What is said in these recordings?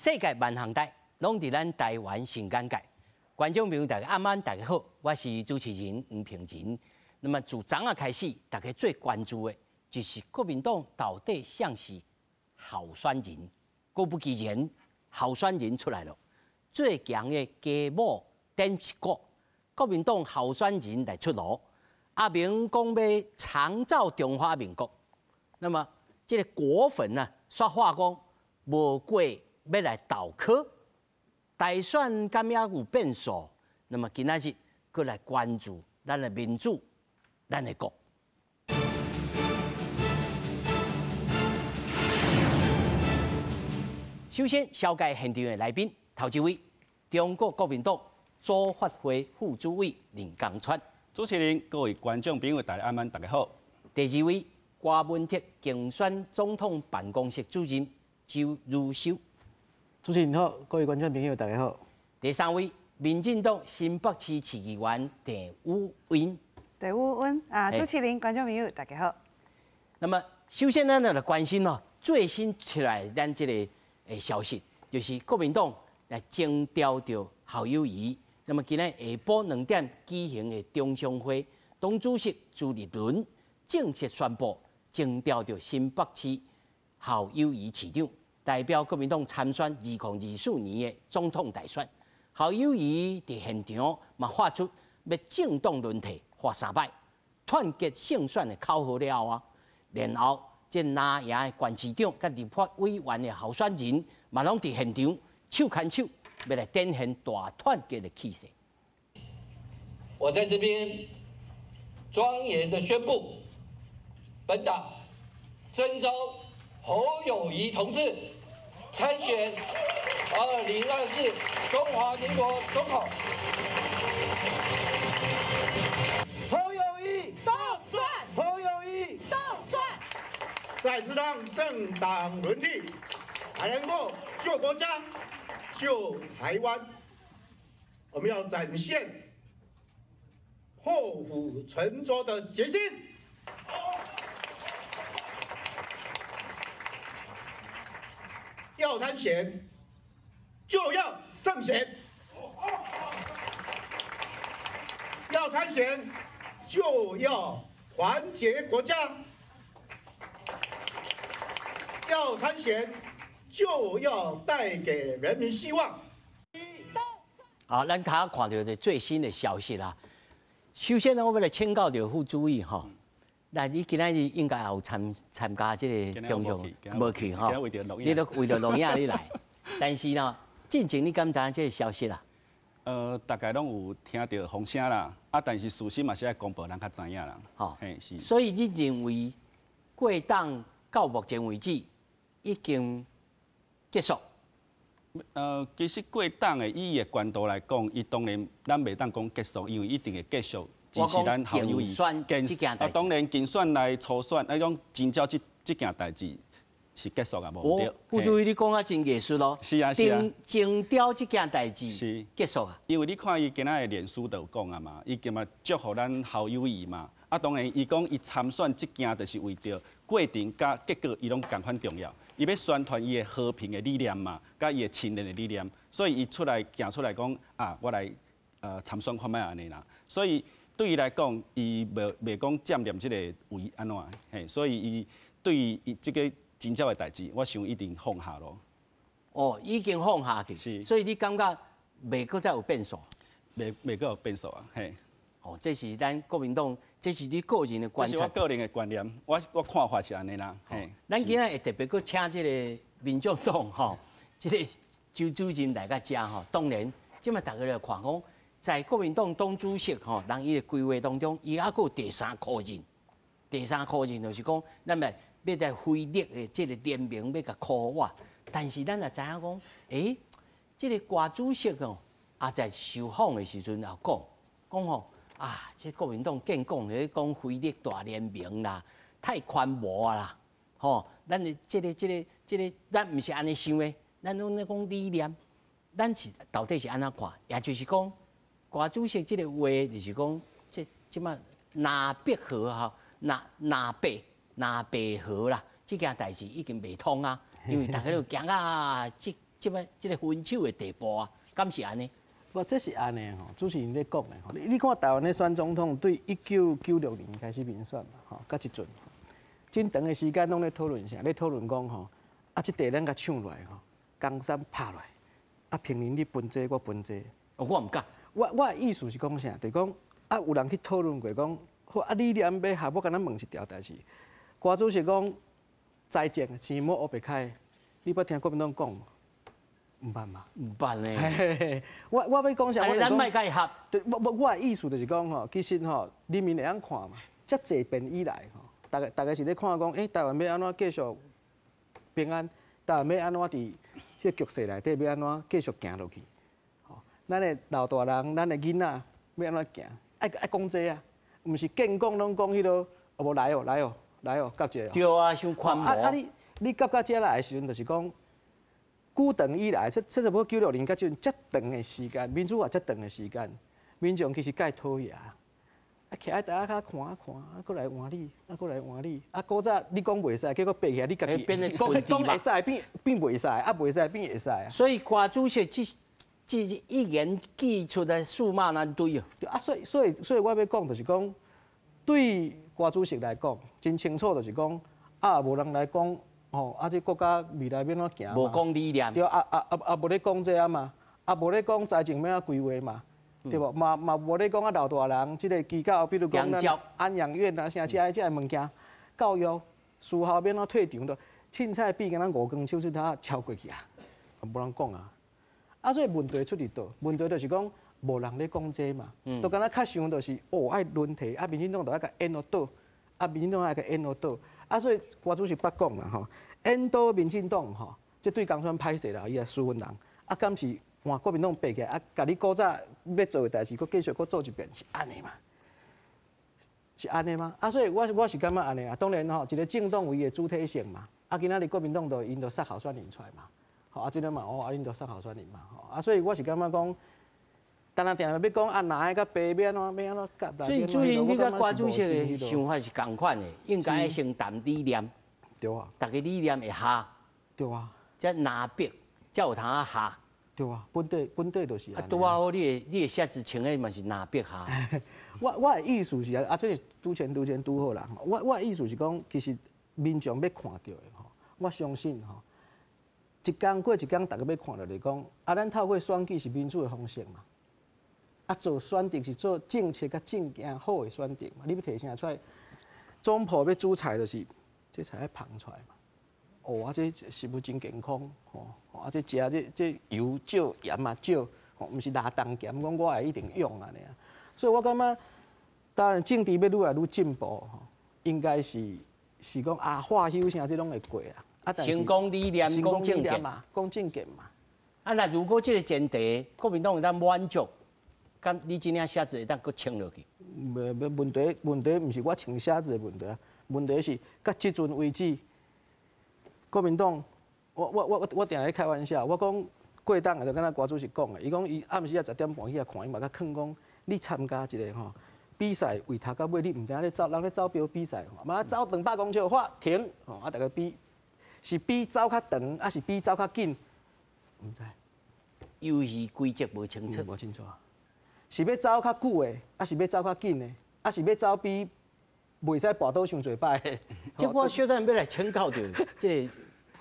世界萬項代，攏佇咱台灣新簡介。觀眾朋友大家暗安，大家好，我是主持人黃平仁。那麼自昨仔開始，大家最關注的就是國民黨到底誰是候選人？果不其然，候選人出來了。最強的雞母頂一股，國民黨候選人來出爐。阿明講欲長照中華民國，那麼這个果粉呢，說話講無過欲來倒戈，大選敢猶有變數？那麼今仔日閣來關注咱的民主，咱的國。首先，紹介現場的來賓，頭一位，中國國民黨組發會副主委林江川。主持人、各位觀眾朋友，大家暗安，大家好。第二位，柯文哲競選總統辦公室主任周儒修。主持人好，各位觀眾朋友，大家好。第三位，民進黨新北市市議員鄭宇韻。鄭宇韻啊，主持人、觀眾朋友，大家好。那麼，首先咱來關心哦，最新出來咱這個消息，就是國民黨來徵調著侯友宜。那麼今仔下晡2點舉行的中常會，黨主席朱立倫正式宣布徵調著新北市侯友宜市長，代表國民黨參選2024年的總統大選。侯友宜佇現場嘛發出欲政黨輪替發三擺，團結勝選的口號了後啊，然後這藍營的縣市長佮立法委員的候選人嘛攏佇現場手牽手，欲來展現大團結的氣勢。我在這邊莊嚴的宣布，本黨徵召侯友宜同志參選2024中華民國總統。侯友宜當選，侯友宜當選，再次讓政黨輪替，才能夠救國家、救台灣。我們要展現破釜沉舟的決心。要參選，就要勝選；要參選，就要團結國家；要參選，就要帶給人民希望。好，咱頭看著這最新的消息啦。首先呢，我欲來請教著副主委吼，那你今仔日應該也有參加這个中常會，無去吼？你都為著錄影你來，但是呢，進前你敢知影這个消息啦？大概攏有聽著風聲啦，啊，但是事實嘛是愛公布，人較知影啦。吼，嘿，是。所以你認為過黨到目前為止已經結束？其實過黨的以伊的觀度來講，伊當然咱袂當講結束，因為一定會繼續支持咱侯友宜。啊，當然競選來初選，啊，講徵召這件代誌是結束啊，無對。副主委，你講啊真藝術咯。是啊，是啊。徵調這件代誌是結束啊。因為你看伊今仔的臉書就有講啊嘛，伊今嘛祝福咱侯友宜嘛。啊，當然伊講伊參選這件就是為著過程佮結果，伊攏仝款重要。伊欲宣傳伊的和平的理念嘛，佮伊的親善的理念，所以伊出來行出來講啊，我來參選看覓按呢啦。所以對伊來講，伊袂講佔領這个位按怎嘿，所以伊對伊這个徵召的代誌，我想一定放下咯。哦，已經放下去。是。所以你感覺袂閣再有變數？袂閣有變數啊，嘿。哦，這是咱國民黨，這是你個人的觀察。這是我個人的觀念，我看法是按呢啦。嘿。咱今仔會特別閣請這个民眾黨吼，這个周主任來到遮吼。當然，這馬大家來看講，在國民黨黨主席吼，人伊的規劃當中，伊猶閣有第三箍人。第三箍人就是講，咱欲欲在非綠的這个聯盟欲共箍倚，但是咱也知影講，欸，這个郭主席哦，也在受訪的時陣也講，講吼。啊，這國民黨見講咧講非綠大聯盟啦，太寬博啦，吼！咱的這个，咱毋是按呢想的，咱攏咧講理念，咱是到底是按怎看？也就是講，郭主席這个話就是講，這這馬藍白合吼，藍白合啦，這件代誌已經袂通啊，因為大家都驚啊，這這擺這个分手的地步啊？敢是按呢？無，這是按呢吼，主持人咧講的吼。你看台灣咧選總統，對1996年開始民選嘛，吼，到這陣，真長的時間攏咧討論啥？咧討論講吼，啊，這塊咱共搶落來吼，江山拍落來，啊，平林你分這，我分這。哦，我毋敢。我的意思是講啥？就是講啊，有人去討論過講，好啊，理念欲合，我敢若問一條代誌。郭主席講財政錢莫烏白開，你捌聽國民黨講無？毋捌嘛？毋捌呢。我欲講啥？我咱莫共伊合。對，我的意思就是講吼，其實吼，人民會曉看嘛。遮濟變以來吼，逐家是咧看講，欸，台灣欲按怎繼續平安？台灣欲按怎佇這个局勢內底欲按怎繼續行落去？吼，咱的老大人，咱的囡仔欲按怎行？愛講這啊，毋是見講攏講彼落，哦無來哦來哦來哦，夾一个。對啊，傷寬啊啊！你夾到遮來的時陣，就是講。久長以來，這差不多960年到這陣遮長的時間，民主化遮長的時間，民眾其實蓋討厭啊，徛佇台仔跤看啊看，啊，閣來換你，啊，閣來換你，啊，古早你講袂使，結果變起來你家己講講會使變變袂使，啊，袂使變會使啊。所以郭主席這一言既出來，駟馬難追啊。對啊，所以我欲講就是講，對郭主席來講，真清楚就是講，啊，無人來講。吼，啊！這國家未來欲按怎行？無講理念。對啊啊啊啊！無咧講這啊嘛，啊無咧講財政欲按怎規劃嘛，對無？嘛無咧講啊老大人這个機構，比如講咱安養院啊，啥這這个物件，教育、事後欲按怎退場的，凊彩比敢若五根手指頭超過去啊，無人講啊。啊，所以問題出佇佗？問題就是講無人咧講這嘛，都敢若較想就是哦愛輪替，啊民進黨就愛共演予倒，啊民進黨愛共演予倒。啊，所以郭主席捌講啦吼，演倒民進黨吼，這對江川歹勢啦，伊也輸阮人。啊，敢是換國民黨爬起來，啊，共你古早欲做的代誌，閣繼續閣做一遍，是按呢嗎？是按呢嗎？啊，所以我是感覺按呢啊。當然吼，一个政黨有伊的主體性嘛。啊，今仔日國民黨就𪜶就殺候選人出來嘛。吼，啊，這个嘛，哦，啊，恁就殺候選人嘛。吼，啊，所以我是感覺講，但若定定欲講啊，藍的佮白欲按怎欲按怎夾。所以主任，你佮郭主席的想法是仝款的，應該先談理念。對啊。逐家理念會合。對啊。才藍白才有通啊合。對啊，本底就是。啊，拄仔好，你的靴子穿的嘛是藍白合。我的意思是啊，啊，這是拄錢拄錢拄好啦。我的意思是講，其實民眾欲看著的吼，我相信吼，一工過一工，逐家欲看著就是講，啊，咱透過選舉是民主的方式嘛。啊，做選擇是做政策佮政見好的選擇嘛。你欲提啥出來？總鋪欲煮菜就是，這菜愛芳出來嘛。哦，啊，這食物真健康，吼，啊，這食這這油少鹽嘛少，吼，毋是拉重鹹，講我會一定用按呢。所以我感覺，當然政治欲愈來愈進步，吼，應該是是講啊，化朽啥這攏會過啊。啊，先講理念，講政見嘛，講政見嘛。啊，那如果這个前提，國民黨會當滿足？敢你這領靴子會當閣穿落去？無無問題，問題毋是我穿靴子的問題啊，問題是到這陣為止，國民黨，我定咧開玩笑，我講過檔的就敢若郭主席講的，伊講伊暗時仔10點半去遐看，伊嘛共囥講，你參加一个吼比賽，為頭到尾你毋知影咧走，人咧走標比賽，嘛走200公尺，喊停，吼啊，逐家比，是比走較長，抑是比走較緊？毋知。遊戲規則無清楚。無清楚。是欲走較久的，抑是欲走較緊的，抑是欲走比袂使跋倒傷濟擺的。這我小等欲來請教著這个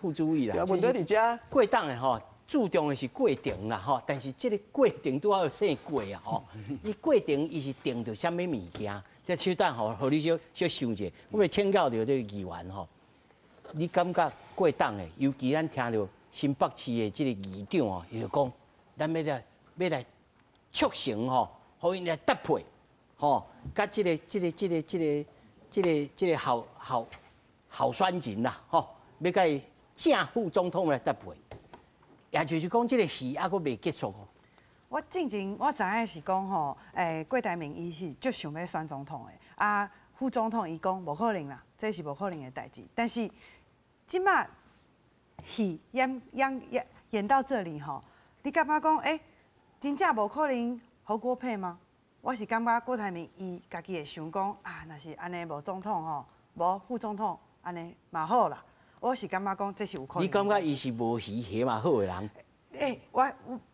副主委啦。問題佇遮。過檔的吼，注重的是過程啦吼，但是這个過程拄好姓過啊吼。伊過程伊是定著啥物物件？這小等吼，予你小小想者。我欲請教著這个議員吼，你感覺過檔的，尤其咱聽著新北市的這个議長哦，伊就講，咱欲來欲來促成吼，予𪜶來搭配，吼，佮這个這个這个這个這个這个候選人啦，吼，欲佮伊正副總統來搭配，也就是講，這个戲猶閣未結束哦。我進前我知影是講吼，郭台銘伊是足想欲選總統的，啊，副總統伊講無可能啦，這是無可能的代誌。但是這馬戲演演演演到這裡吼，你感覺講，真正無可能侯郭配嗎？我是感覺郭台銘伊家己會想講啊，若是按呢無總統吼，無副總統按呢嘛好啦。我是感覺講這是有可能。你感覺伊是無魚蝦嘛好的人？欸，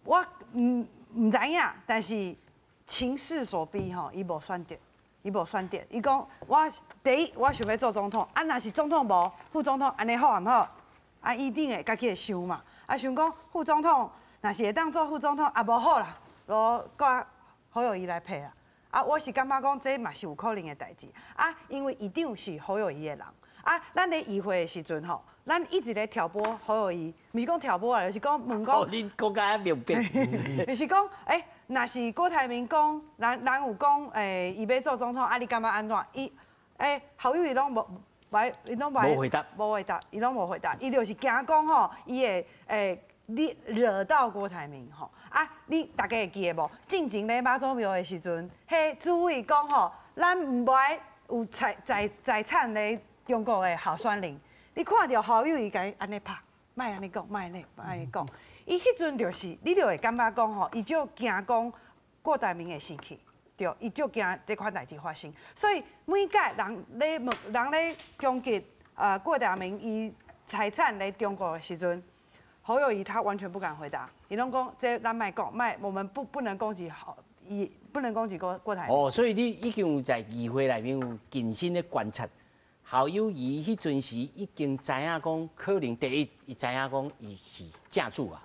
我毋知影，但是情勢所逼吼，伊無選擇，伊無選擇。伊講我第一，我想欲做總統，啊，若是總統無，副總統按呢好毋好？啊，伊一定會家己會想嘛。啊，想講副總統，若是會當做副總統，也無好啦，囉閣侯友宜來配啦。啊，我是感覺講這嘛是有可能的代誌。啊，因為議長是侯友宜的人。啊，咱咧議會的時陣吼，咱一直咧挑撥侯友宜，毋是講挑撥啊，就是講問講。哦，你講較明白。就是講，欸，若是郭台銘講，咱有講，欸，伊欲做總統，啊，你感覺按怎？伊，欸，侯友宜攏無，伊攏無回答，無回答，伊攏無回答，伊就是驚講吼，伊會，欸，你惹到郭台銘吼。啊，你大家會記得無？進前咧媽祖廟的時陣，彼主委講吼，咱毋愛有財產咧中國的候選人，你看著侯友宜共伊按呢拍，莫按呢講，莫按呢，莫按呢講。伊彼陣就是，你就會感覺講吼，伊就驚講郭台銘會生氣，對，伊就驚這款代誌發生。所以每屆人咧問，人咧攻擊郭台銘伊財產咧中國的時陣，侯友宜他完全不敢回答，伊攏講這咱莫講，莫我們不能攻擊侯，伊不能攻擊郭台銘。哦，所以你已經有在議會內面有謹慎的觀察。侯友宜彼陣時已經知影講，可能第一，伊知影講伊是正主啊，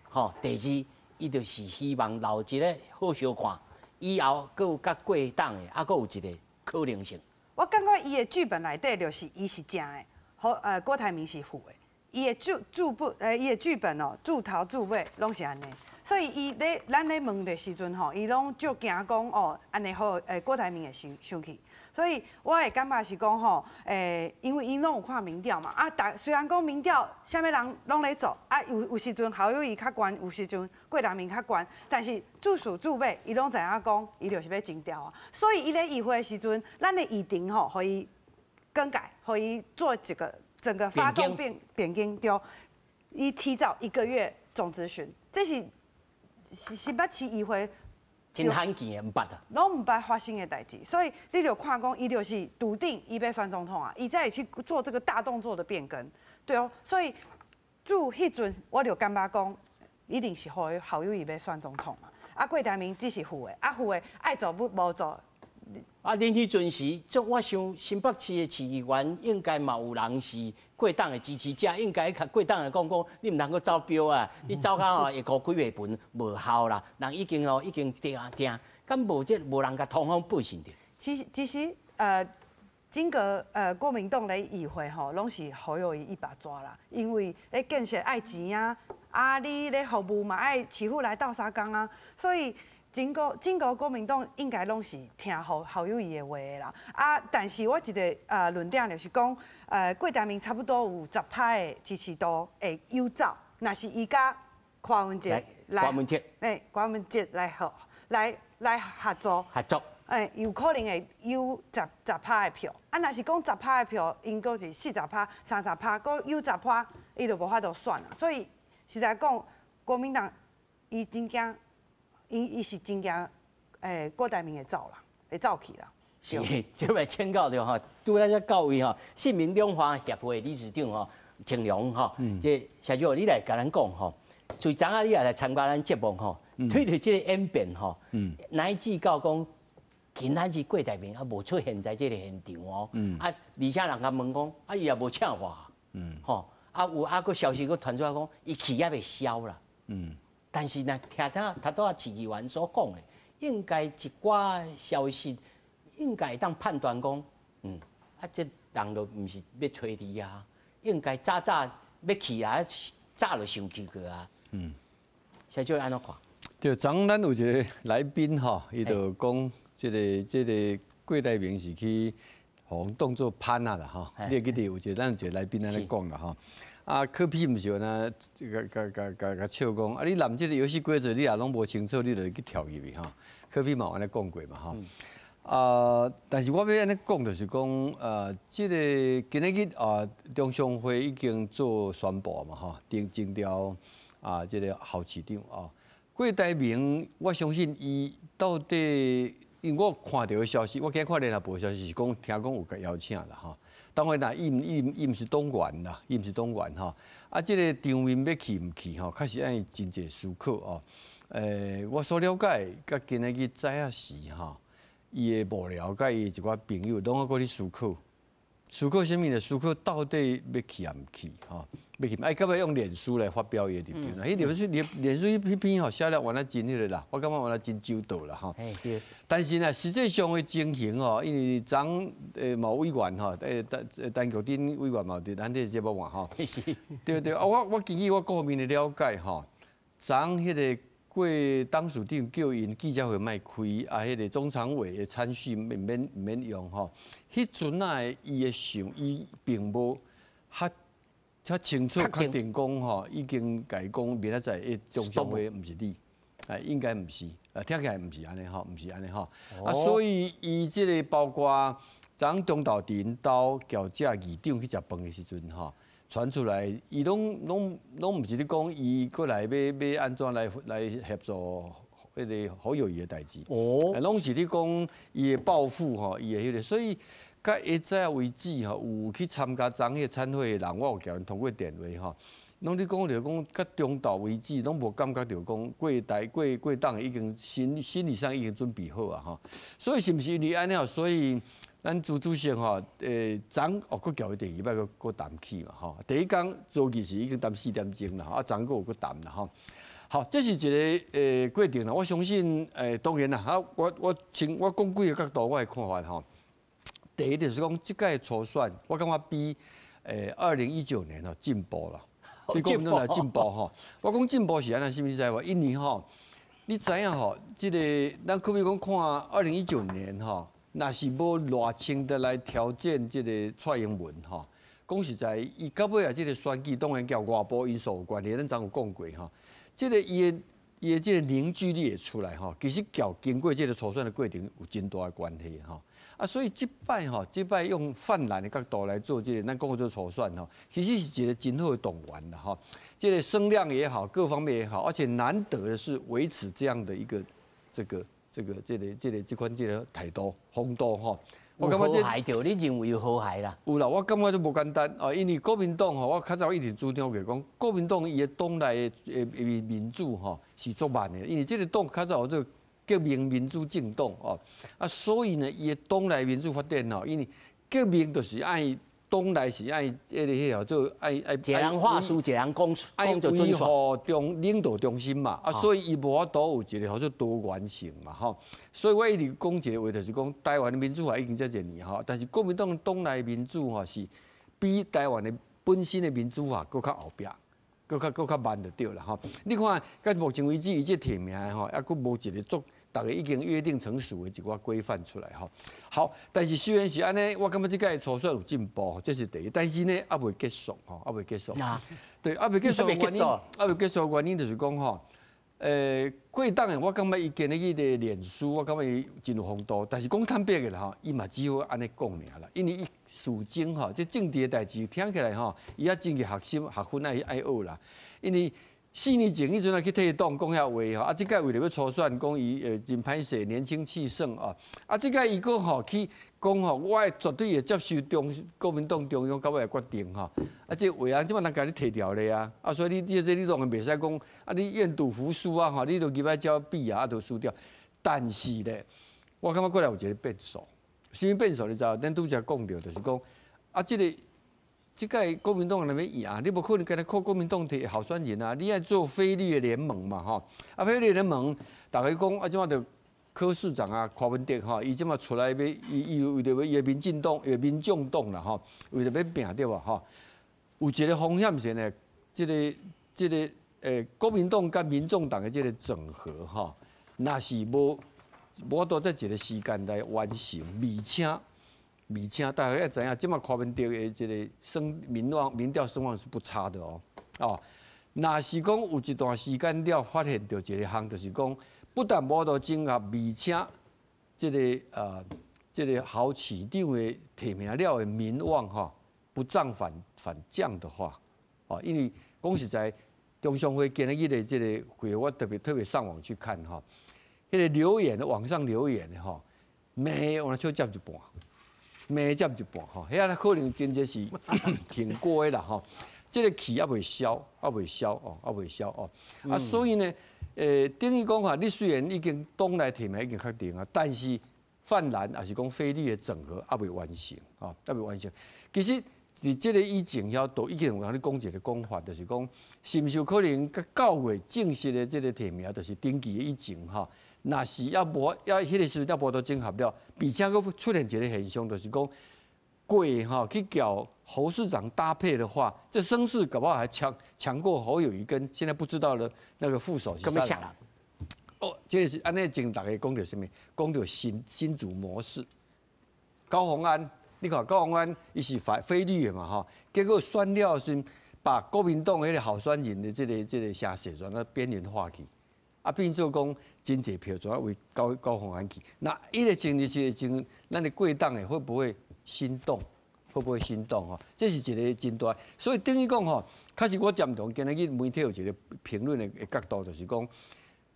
吼。第二，伊就是希望留一个好相看，以後閣有佮郭黨的，啊，閣有一個可能性。我感覺伊的劇本內底就是伊是正的，侯郭台銘是副的。伊的劇本，伊的劇本哦，自頭自尾攏是按呢。所以伊咧咱咧問的時陣吼，伊攏足驚講哦，按呢好，郭台銘會生氣。所以我會感覺是講吼，因為𪜶攏有看民調嘛，啊，雖然講民調啥物人攏咧做，啊，有時陣侯友宜較懸，有時陣郭台銘較懸，但是自始至尾，伊攏知影講，伊就是欲徵調啊。所以伊咧議會的時陣，咱的議程吼，予伊更改，予伊做一個整個發動變更對，伊提早一個月總質詢，這是新北市議會。真罕見的，毋捌啊！攏毋捌發生的代誌，所以你就看講，伊就是篤定伊欲選總統啊，伊才會去做這個大動作的變更，對哦。所以自彼陣我就感覺講，一定是侯友宜欲選總統嘛。啊，郭台銘只是副的，啊副的愛做不無做。啊，恁彼陣時，這我想新北市的市議員應該嘛有人是郭黨的支持者，應該共郭黨的講講，你毋通閣走標啊！你走到吼下箍幾袂分，無效啦。人已經吼已經定定，敢無這無人共通風報信著？其實，整個國民黨咧議會吼，攏是侯友宜一把抓啦。因為咧建設愛錢啊，啊你咧服務嘛愛市府來鬥相共啊，所以整個國民黨應該攏是聽侯友宜的話的啦。啊，但是我一個論點就是講，郭台銘差不多有10%的支持度會游走，若是伊佮柯文哲來，柯文哲，欸，柯文哲來合作，合作，欸，有可能會有十趴的票。啊，若是講十趴的票，𪜶閣是40%、30%，閣有十趴，伊就無法度選啦。所以實在講，國民黨伊真驚。伊是真驚，郭台銘會走啦，會走去啦。是，這擺請教著吼，拄仔才到位吼，新民兩岸協會理事長吼，程良吼，這社長你來共咱講吼，自昨仔你也來參加咱節目吼，對著這個演變吼，乃至到講今仔日郭台銘猶無出現在這個現場哦，啊，而且人共問講，啊，伊也無請我，吼，啊有啊閣消息閣傳出來講，伊氣猶未消啦。但是呢，聽聽頭拄仔市議員所講的，應該一寡消息應該會當判斷講，啊，這人就毋是欲揣你啊，應該早早欲去啊，早就想去過啊。社長按怎看？對，昨咱有一個來賓吼，伊就講這個郭台銘是去予人當做潘仔啦吼。你會記得有一個咱有一個來賓按呢講啦吼。啊，柯 P 毋是有那共共共共共笑講，啊，你連這個遊戲規則你也攏無清楚，你就去跳入去吼。柯 P 嘛有按呢講過嘛吼。啊，但是我欲按呢講，就是講，這個今仔日啊，中常會已經做宣布嘛吼，徵調啊，這個侯市長啊。郭台銘，我相信伊到底因為我看著的消息，我今看聯合報消息是講，聽講有共邀請啦吼。當然啦，伊毋是黨員啦，伊毋是黨員吼。啊，這個張面欲去毋去吼，確實愛真濟思考哦。我所了解，佮今仔日早仔時吼，伊的幕僚佮伊一寡朋友攏猶閣咧思考，思考啥物呢？思考到底欲去抑毋去吼？欲去，哎，到尾用臉書來發表伊的立場啦。彼臉書彼篇吼寫了原來真彼個啦，我感覺原來真周到啦吼。但是呢，實際上的情形吼，因為昨某委員吼，陳菊珍委員嘛佇咱這個節目嘛吼。對對，啊，我根據我各方面的了解吼，昨彼個郭董事長叫𪜶記者會莫開，啊，彼個中常委的餐敘毋免用吼。彼陣仔伊的想，伊並無較清楚確定講吼，已經共伊講明仔載的中常會毋是你，哎，應該毋是，啊，聽起來毋是按呢吼，毋是按呢吼。啊，所以伊這個包括昨中晝佇𪜶兜轎車議長去食飯的時陣吼，傳出來，伊攏毋是咧講伊過來欲按怎來協助彼個侯友宜的代誌，攏是咧講伊的抱負吼，伊的彼個，所以到下早為止吼，有去參加昨彼個餐會的人，我有共𪜶通過電話吼，攏咧講著講，到中晝為止，攏無感覺著講郭台郭郭董已經心理上已經準備好啊吼，所以是毋是因為按呢？所以咱朱主席吼，昨哦，閣叫伊第二擺閣閣談起嘛吼。第一工早期是已經談4點鐘啦，啊，昨閣有閣談啦吼。好，這是一個過程啦。我相信當然啦，啊，我講幾個角度我的看法吼。第一就是講，這屆初選，我感覺比2019年吼進步啦。對國民黨來進步吼。我講進步是按怎，啥物你知無？因為吼，你知影吼，這個咱可比講看2019年吼，若是無賴清德來挑戰這個蔡英文吼，講實在，伊到尾啊，這個選舉當然佮外部因素有關係，咱昨有講過吼。這個伊的這個凝聚力會出來吼，其實佮經過這個初選的過程有真大的關係吼。啊，所以這擺吼，這擺用泛藍的角度來做這個，咱講做初選吼，其實是一個真好的動員啦吼。這個聲量也好，各方面也好，而且難得的是維持這樣的一個這款這個態度風度吼。我感覺這和諧對，你認為有和諧啦？有啦，我感覺這無簡單哦，因為國民黨吼，我較早一直主張過講，國民黨伊的黨內的民主吼是足慢的，因為這個黨較早做革命民主政黨哦，啊，所以呢，伊的黨內民主發展吼，因為革命就是愛黨內是愛彼個叫做愛一個人話事，一個人講愛維護中領導中心嘛，啊，所以伊無法度有一個叫做多元性嘛，吼。所以我一直講一個話，就是講台灣的民主化已經遮濟年吼，但是國民黨黨內民主吼是比台灣的本身的民主化閣較後壁，閣較慢就對啦吼。你看，到目前為止，伊這提名的吼，猶閣無一個足。逐家已經約定成熟的一寡規範出來吼。好，但是雖然是按呢，我感覺這屆初選有進步，這是第一。但是呢，猶未結束吼，猶未結束。對，猶未結束原因，猶未結束原因就是講吼，郭董的我感覺伊今日彼個臉書，我感覺伊真有風度。但是講坦白的啦吼，伊嘛只好按呢講爾啦，因為伊事前吼，這政治的代誌聽起來吼，伊也真去學習學分愛學啦，因為。4年前，彼陣啊去退黨講遐話吼，啊，這擺為著欲初選，講伊真歹勢，年輕氣盛啊，啊，這擺伊閣吼去講吼，我會絕對會接受國民黨中央到尾的決定吼，啊，這話啊，這擺人共你提掉咧啊，啊，所以你當然袂使講，啊，你願賭服輸啊，吼，你都入來遮比啊，啊，就輸掉。但是咧，我感覺過來有一個變數，啥物變數你知無？咱拄才講著，就是講啊，這個。這屆國民黨若欲贏，你無可能干焦靠國民黨提候選人啊！你愛做非綠的聯盟嘛，吼！啊，非綠聯盟，逐家講啊，這擺就柯市長啊，柯文哲吼，伊這擺出來欲，伊為著欲伊的民進黨、伊的民眾黨啦，吼，為著欲拼對無吼？有一個風險是呢，這個國民黨佮民眾黨的這個整合吼，若是無法度在一個時間來完成，而且大家愛知影，這擺柯文哲的這個聲民望、民調聲望是不差的哦。哦，若是講有一段時間了，發現著一個項，就是講不但無法度整合，而且這個侯市長的提名了的民望吼不漲反降的話，哦，因為講實在，中常會今日的這個會，我特別特別上網去看吼，彼個留言網上留言的吼。罵我少佔一半，罵佔一半吼，遐可能真濟是挺過的啦吼。這個氣猶未消，猶未消哦，猶未消哦。啊，所以呢，等於講話，你雖然已經黨內提名已經確定啊，但是泛藍也是講非綠的整合猶未完成，吼，猶未完成。其實佇這個以前遐都已經有人咧講一個講法，就是講是毋是有可能佮9月正式的這個提名，就是登記的以前吼，若是猶無猶彼個時陣猶無都整合了，並且閣出現一個現象，就是講過吼去叫侯市長搭配的話，這聲勢搞不好還強過侯友宜跟現在不知道的那個副手是啥人。哦，這個是按呢前逐家講著啥物？講著新竹模式。高虹安，你看高虹安伊是非綠的嘛吼，結果選了時把國民黨彼個候選人的這個聲勢全啊邊緣化去，啊變做講真濟票全為高虹安去。那伊個情形是前，咱的貴黨的會不會心動？會不會心動吼？這是一個真大，所以等於講吼，確實我贊同今日媒體有一個評論的角度，就是講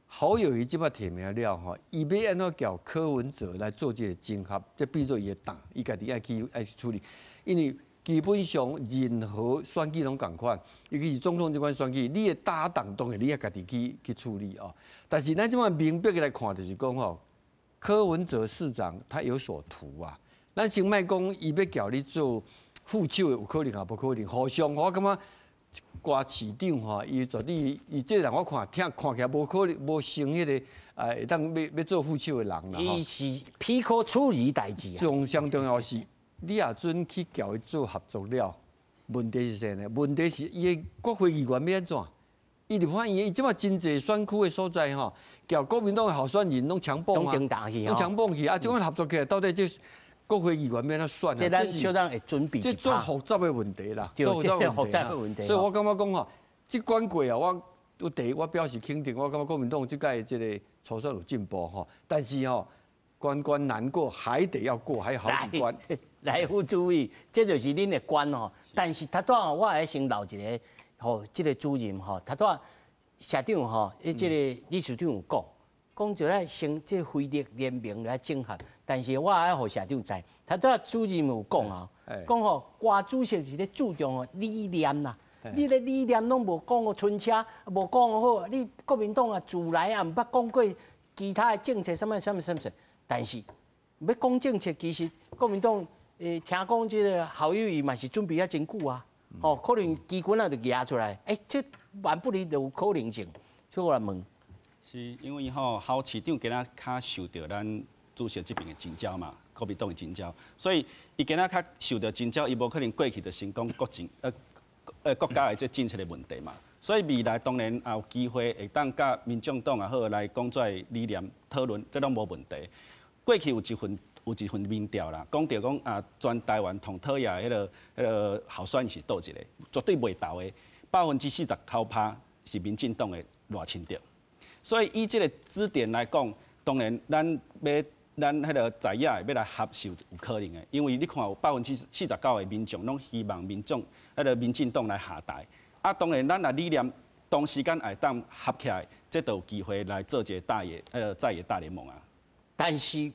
侯友宜這擺提名了吼，伊欲按怎叫柯文哲來做這個整合，這變做伊的擔，伊家己愛去愛去處理。因為基本上任何選舉攏仝款，尤其是總統這款選舉，你的搭檔當然你愛家己去處理哦。但是咱這擺明白的來看，就是講吼，柯文哲市長他有所圖啊。咱先莫講，伊欲叫你做副手的有可能也無可能。互相我感覺郭市長吼，伊絕對伊這個人我看聽看起來無可能無像彼個會當欲做副手的人啦。伊是批可處理代誌啊。上重要是，你若準去共伊做合作了，問題是啥呢？問題是伊的國會議員欲按怎？伊立法院伊這擺真濟選區的所在吼，共國民黨的候選人攏強捧啊，攏強捧去啊！這款合作起來，到底這國會議員欲按怎選啊？這咱小等會準備。這足複雜的問題啦，足複雜的問題。所以我感覺講吼，這關過啊，我第一我表示肯定，我感覺國民黨這屆這個初選有進步吼，但是吼關關難過還得要過，還有好幾關。來，副主委，這就是恁的關吼。但是頭拄仔我愛先留一個吼，這個主任吼，頭拄仔社長吼，伊這個理事長有講，講就愛先這個非綠聯盟來整合。但是我愛予社長知，頭拄仔主任有講啊，講吼郭主席是咧注重理念啦，你咧理念攏無講予清楚，無講好，你國民黨啊自來也毋捌講過其他的政策，啥物啥物啥物，但是欲講政策，其實國民黨聽講這個侯友宜嘛是準備啊真久啊，吼，可能機關啊就舉出來，這萬不離就有可能性，所以我來問，是因為吼侯市長今仔較受著咱主席這邊的徵召嘛，國民黨的徵召，所以伊今仔較受著徵召，伊無可能過去就先講國政，國家的這政策的問題嘛。所以未來當然也有機會會當佮民眾黨也好來講這理念討論，這攏無問題。過去有一份民調啦，講著講啊，全台灣上討厭彼個候選人是佗一個，絕對袂投的，49%是民進黨的賴清德。所以以這個支點來講，當然咱欲咱彼個在野的欲來合是有可能的，因為你看有49%的民眾攏希望民眾彼個民進黨來下台。啊，當然咱若理念同時間會當合起來，這就有機會來做一個大野彼個在野大聯盟啊。但是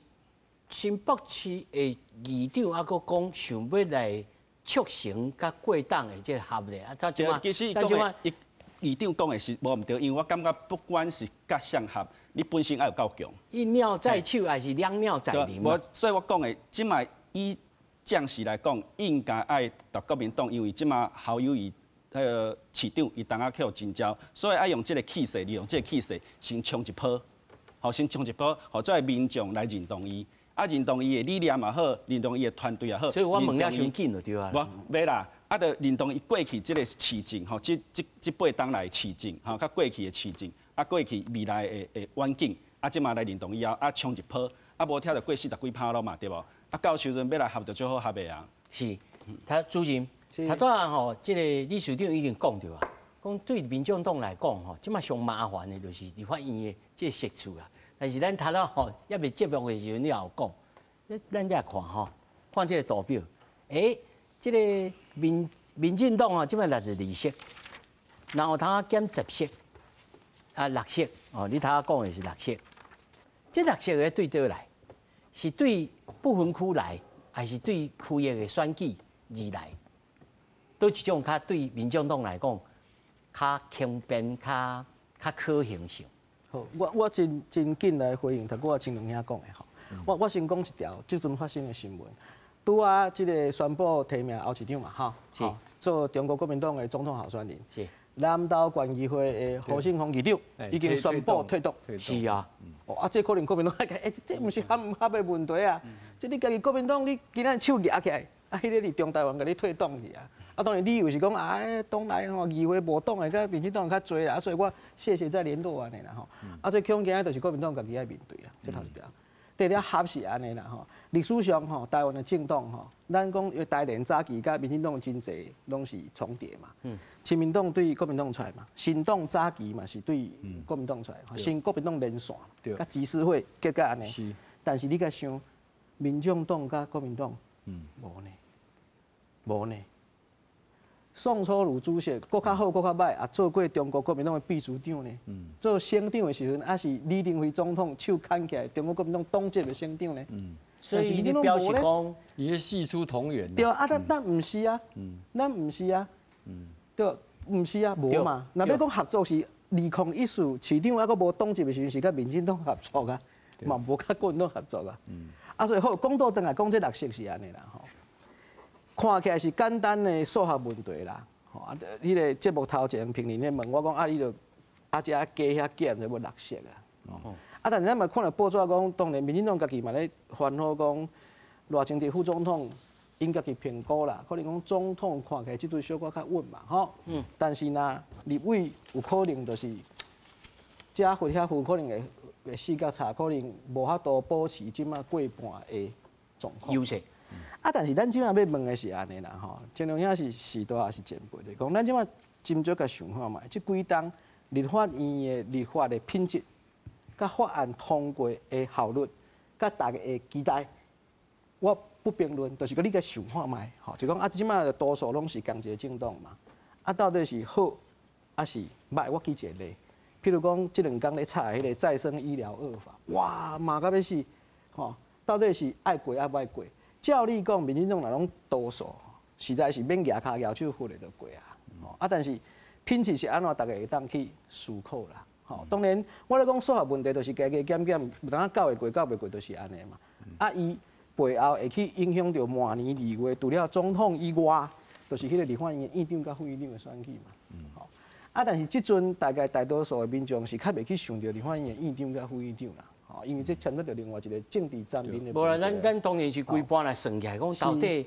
新北市的議長猶閣講想欲來促成佮貴黨的這個合咧，啊，他這其實講的，議長講的是無毋對，因為我感覺不管是佮誰合，你本身愛有夠強。一鳥在手還是兩鳥在林？無，所以我講的，這擺以將士來講，應該愛逐國民黨，因為這擺侯友宜彼個市長伊當下去予徵召，所以愛用這個氣勢，利用這個氣勢先衝一波，好，先衝一波，予這個民眾來認同伊。啊，認同伊的理念也好，認同伊的團隊也好。所以我問了傷緊就對啊。無，袂啦，啊，就認同伊過去這個市政吼，這八冬來市政吼，佮過去的市政，啊，過去未來的遠景，啊，這馬來認同以後，啊，衝一波，啊，無聽就過40幾趴咯嘛，對無？啊，到時陣欲來合就足好合的啊。是，他主任，他拄仔吼，這個理事長已經講著啊，講對民眾黨來講吼，這馬上麻煩的就是立法院的這個席次啊。但是咱頭拄吼，猶未節目的時陣，你也有講，咱才看吼，看這個圖表，這個民進黨啊，這擺62席，然後他減10席，啊6席，哦，你頭仔講的是6席，這6席會對佗來？是對不分區來，還是對區域的選舉而來？佗一種較對民眾黨來講較輕便、較可行性。好，我真真緊來回應頭拄仔清龍兄講的吼。我先講一條這陣發生的新聞，拄仔這個宣布提名侯市長嘛，吼，是做中國國民黨的總統候選人。是。南投縣議會的胡勝峰議長已經宣布退黨。是啊。哦，啊，這可能國民黨欸，這毋是合毋合的問題啊。這你家己國民黨，你今仔手舉起來，啊，彼個佇中台灣共你退黨去啊。啊，當然理由是講啊，黨內吼議會無黨的，佮民進黨較濟啦，啊，所以我謝謝再聯絡按呢啦吼。啊，這恐驚就是國民黨家己愛面對啊，這頭一條。第二合是按呢啦吼，歷史上吼，台灣的政黨吼，咱講台聯早期佮民進黨真濟攏是重疊嘛。親民黨對國民黨出來嘛，新黨早期嘛是對國民黨出來，新國民黨連線，佮集思會結果按呢。但是你共想，民眾黨佮國民黨，無呢，無呢。宋楚瑜主席，閣較好，閣較歹，也做過中國國民黨的秘書長呢。做省長的時陣，也是李登輝總統手牽起來，中國國民黨黨籍的省長呢。所以你表示講，伊咧師出同源。對啊，咱毋是啊，咱毋是啊，對，毋是啊，無嘛。若欲講合作是2014市長猶閣無黨籍的時陣，是佮民進黨合作啊，嘛無佮國民黨合作啊。啊，所以好講倒轉來講，這六席是按呢啦吼。看起來是簡單的數學問題啦，吼啊！彼個節目頭前評論咧問我講啊，你著啊遮加遐減就欲六席啊，啊！但是咱嘛看著報紙講，當然民進黨家己嘛咧煩惱講，賴清德副總統𪜶家己評估啦，可能講總統看起來這陣小可較穩嘛，吼。但是若立委有可能就是遮分遐分可能會四角差，可能無法度保持這馬過半的狀況。優勢。啊！但是咱這馬欲問的是按呢啦吼，清龍兄是時代也是前輩咧，講咱這馬斟酌共想看覓，這幾冬立法院的立法的品質，佮法案通過的效率，佮大家的期待，我不評論，就是講你共想看覓，吼，就講啊，這馬多數攏是仝一个政黨嘛，啊，到底是好抑是䆀？我舉一个例，譬如講這兩工咧吵的彼个再生醫療惡法，哇，罵甲欲死，吼，到底是愛過抑無愛過？照理講，民進黨若攏多數，實在是免舉跤舉手扶的就過啊。啊，但是品質是按怎，大家會當去思考啦。吼，當然，我咧講數學問題，就是加加減減，有當仔攪會過，攪袂過，就是按呢嘛。啊，伊背後會去影響著明年2月，除了總統以外，就是彼個立法院院長佮副院長的選舉嘛。吼，啊，但是這陣大概大多數的民眾是較袂去想著立法院的院長佮副院長啦。因為這牽涉著另外一個政治層面的。無啦，咱當然是規盤來算起來，講到底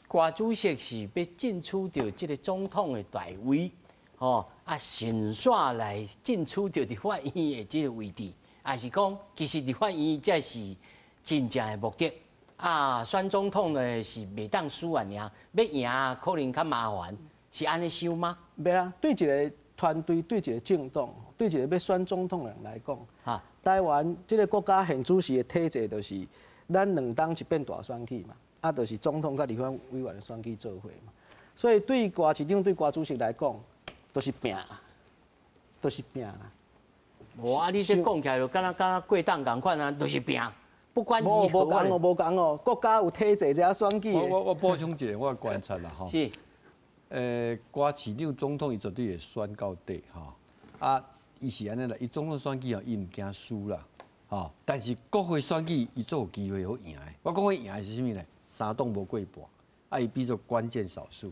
郭主席是欲爭取著這個總統的大位，吼啊，順紲來爭取著立法院的這個位置，還是講其實立法院才是真正的目的。啊，選總統呢是袂當輸啊，爾欲贏可能較麻煩，是按呢想嗎？袂啊，對一個團隊、對一個政黨、對一個欲選總統的人來講，台灣這個國家現主時的體制就是，咱兩冬一遍大選舉嘛，啊，就是總統佮立法委員的選舉做伙嘛。所以對郭市長、對郭主席來講，都是拼，都是拼啦。無啊，你這講起來就敢若敢若過檔仝款啊，就是拼，不管如何。無仝哦，無仝哦，國家有體制才選舉。我補充一下，我的觀察啦吼。是。郭市長總統伊絕對會選到底吼，啊。伊是按呢啦，伊總統選舉吼，伊毋驚輸啦，吼。但是國會選舉，伊足有機會好贏的。我講伊贏的是啥物呢？三黨無過半，啊，伊變做關鍵少數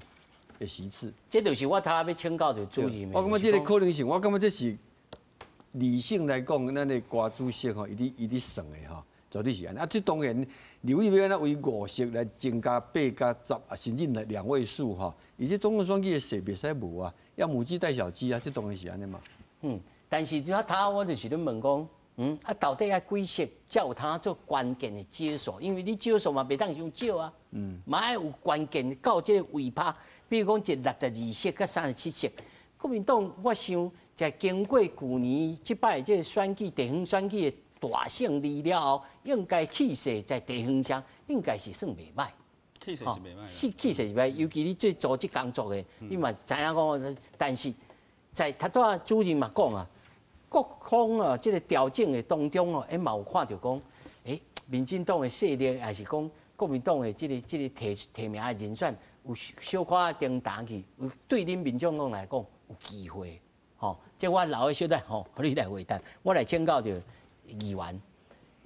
的席次。這就是我頭仔欲請教著主任。我感覺這個可能性，我感覺這是理性來講，咱的郭主席吼，伊佇算的吼，絕對是按呢。啊，這當然，立委欲按怎為五席來增加8佮10啊，甚至兩位數吼。伊這總統選舉的勢袂使無啊，要母雞帶小雞啊，這當然是按呢嘛。但是頭仔我就是咧問講，啊，到底愛幾席才有通做關鍵的招數？因為你招數嘛袂當傷少啊，嘛愛有關鍵到這個位拍。比如講，一62席佮37席，國民黨我想在經過舊年這擺這個選舉地方選舉的大勝利了後，應該氣勢在地方上應該是算袂䆀。氣勢是袂䆀。是氣勢是袂䆀，尤其你做組織工作的，你嘛知影講，但是在頭拄仔主任嘛講啊。各方啊，這個調整的當中哦，嘛有看著講，民进党的势力，抑是讲国民党的这个提名的人选有小可颠倒去，有对恁民众党来讲有机会，吼。这我留个小等吼，予你来回答。我来请教著议员，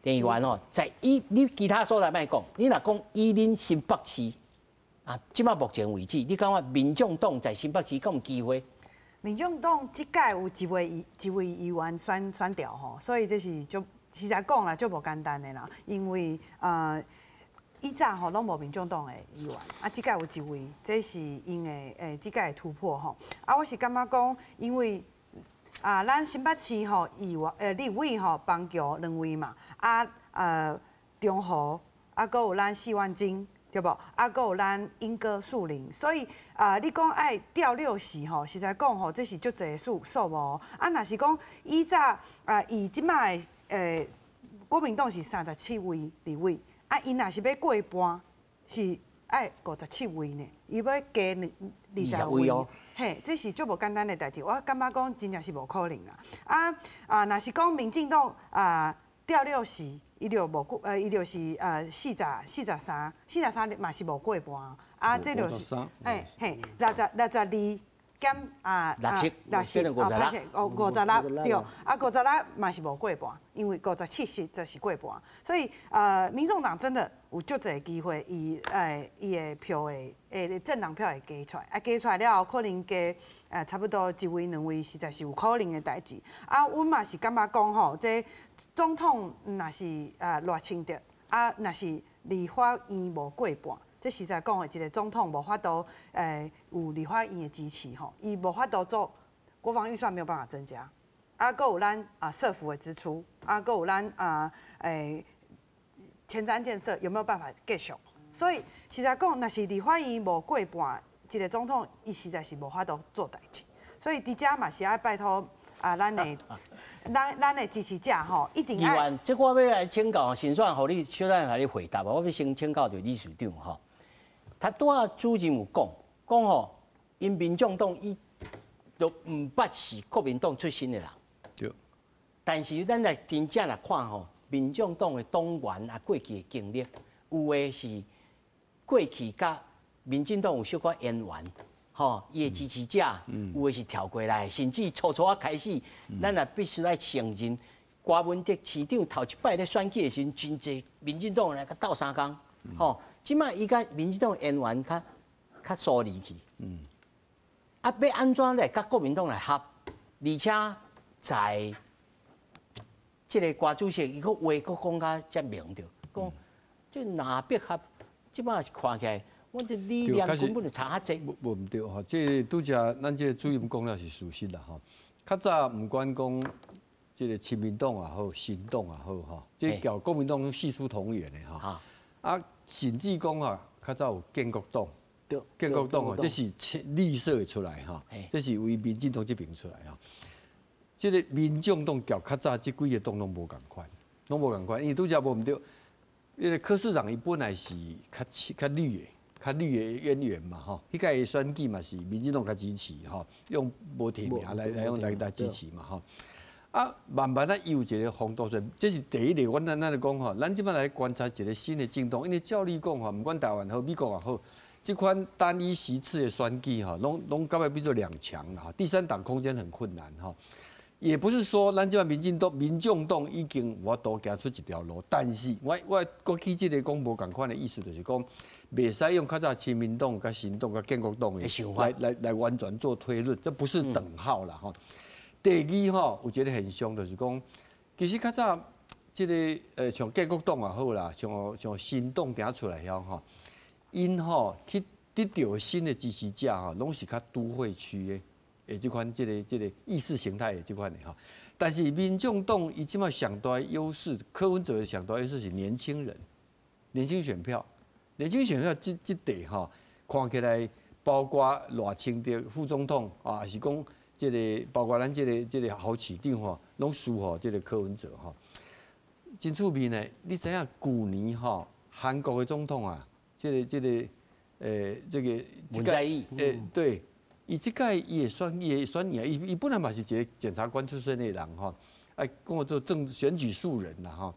郑议员吼，在以你其他所在莫讲，你若讲以恁新北市啊，这马目前为止，你感觉民众党在新北市敢有机会？民众党这届有一位议员选掉吼，所以这是足实在讲啦，足无简单的啦，因为以前吼拢无民众党的议员，啊，这届有一位，这是𪜶的这届的突破吼。啊，我是感觉讲，因为啊，咱新北市吼议员立委吼邦乔两位嘛，啊中和啊，阁有咱四万金，对无？啊，阁有咱莺歌树林，所以啊，你讲爱调6席吼，实在讲吼，这是足济数目。啊，若是讲以早啊，以这马的国民党是37位立委，啊，𪜶若是欲过半，是爱57位呢，伊欲加20位哦。嘿，这是足无简单的代志。我感觉讲真正是无可能啦。啊啊，若是讲民进党啊调6席，伊就无过，伊就是43，43嘛是无过半。啊，这就是，嘿嘿，62减啊 67， 67， 56。哦，56对，啊，56嘛是无过半，因为57实则是过半，所以民众党真的有足济机会，伊的票会政党票会加出来，啊，加出来了后可能加差不多一位两位，实在是有可能的代志。啊，阮嘛是感觉讲吼，这总统若是赖清德，啊，若是立法院无过半。这实在讲的，一个总统无法度，有立法院的支持吼，伊无法度做国防预算没有办法增加，啊，阁有咱啊社福的支出，啊，阁有咱啊，前瞻建设有没有办法继续？所以实在讲，若是立法院无过半，一个总统伊实在是无法度做代志。所以伫遮嘛是爱拜托啊，咱的支持者吼，一定爱。议员，这我欲来请教，先算予你小等予你回答，我欲先请教著理事长吼。他拄仔主任有讲，讲吼，𪜶民众党伊都毋捌是国民党出身的人。对。但是咱来真正来看吼，民众党的党员啊，过去的经历，有的是过去佮民进党有小可渊源，吼，伊的支持者，有的是跳过来，甚至初初仔开始，咱也必须爱承认，柯文哲市长头一摆咧选举的时阵，真济民进党人来佮斗相共，吼。这马伊佮民进党渊源较疏离去，啊，欲按怎来佮国民党来合？而且在这个郭主席，伊阁话阁讲甲遮明著，讲这若欲合，这马是看起来，我这理念根本就差较济。无毋对吼，这拄才咱这个主任讲了是事实啦吼。较早毋管讲这个亲民党也好，新党也好吼，这共国民党系出同源的吼。啊，甚至讲啊，较早有建国党，建国党哦，这是绿色的出来吼，这是为民进党这边出来吼。这个民众党共较早这几个党拢无仝款，拢无仝款，因为拄才无毋对，因为柯市长伊本来是较绿的，较绿的渊源嘛吼，彼届选举嘛是民进党较支持吼，用无提名来用来支持嘛吼。啊，慢慢啊，伊有一个风度，这是第一个。阮咱咧讲吼，咱这马来观察一个新的政党，因为照理讲吼，毋管台湾好，美国也好，这款单一席次的选举吼，拢到尾变做两强啦，第三党空间很困难吼。也不是说咱这马民进党、民众党已经有法度行出一条路，但是我过去这个讲无仝款的意思，就是讲，袂使用较早亲民党、佮新党、佮建国党的来完全做推论，这不是等号啦吼。第二吼，有一个现象就是讲，其实较早这个像建国党也好啦，像新党定出来晓吼，𪜶吼去得到新的支持者吼，拢是较都会区的，这款这个意识形态的这款的吼。但是民众党伊这马上大优势，柯文哲的上大优势是年轻人，年轻选票，年轻选票这块吼，看起来包括赖清德副总统啊，是讲。这个包括咱这个侯市长吼，拢输予这个柯文哲吼，真趣味呢。你知影旧年吼，韩国的总统啊，这个文在寅，对，伊这届伊会选赢，伊本来嘛是一个检察官出身的人吼，哎，讲做政选举素人啦吼，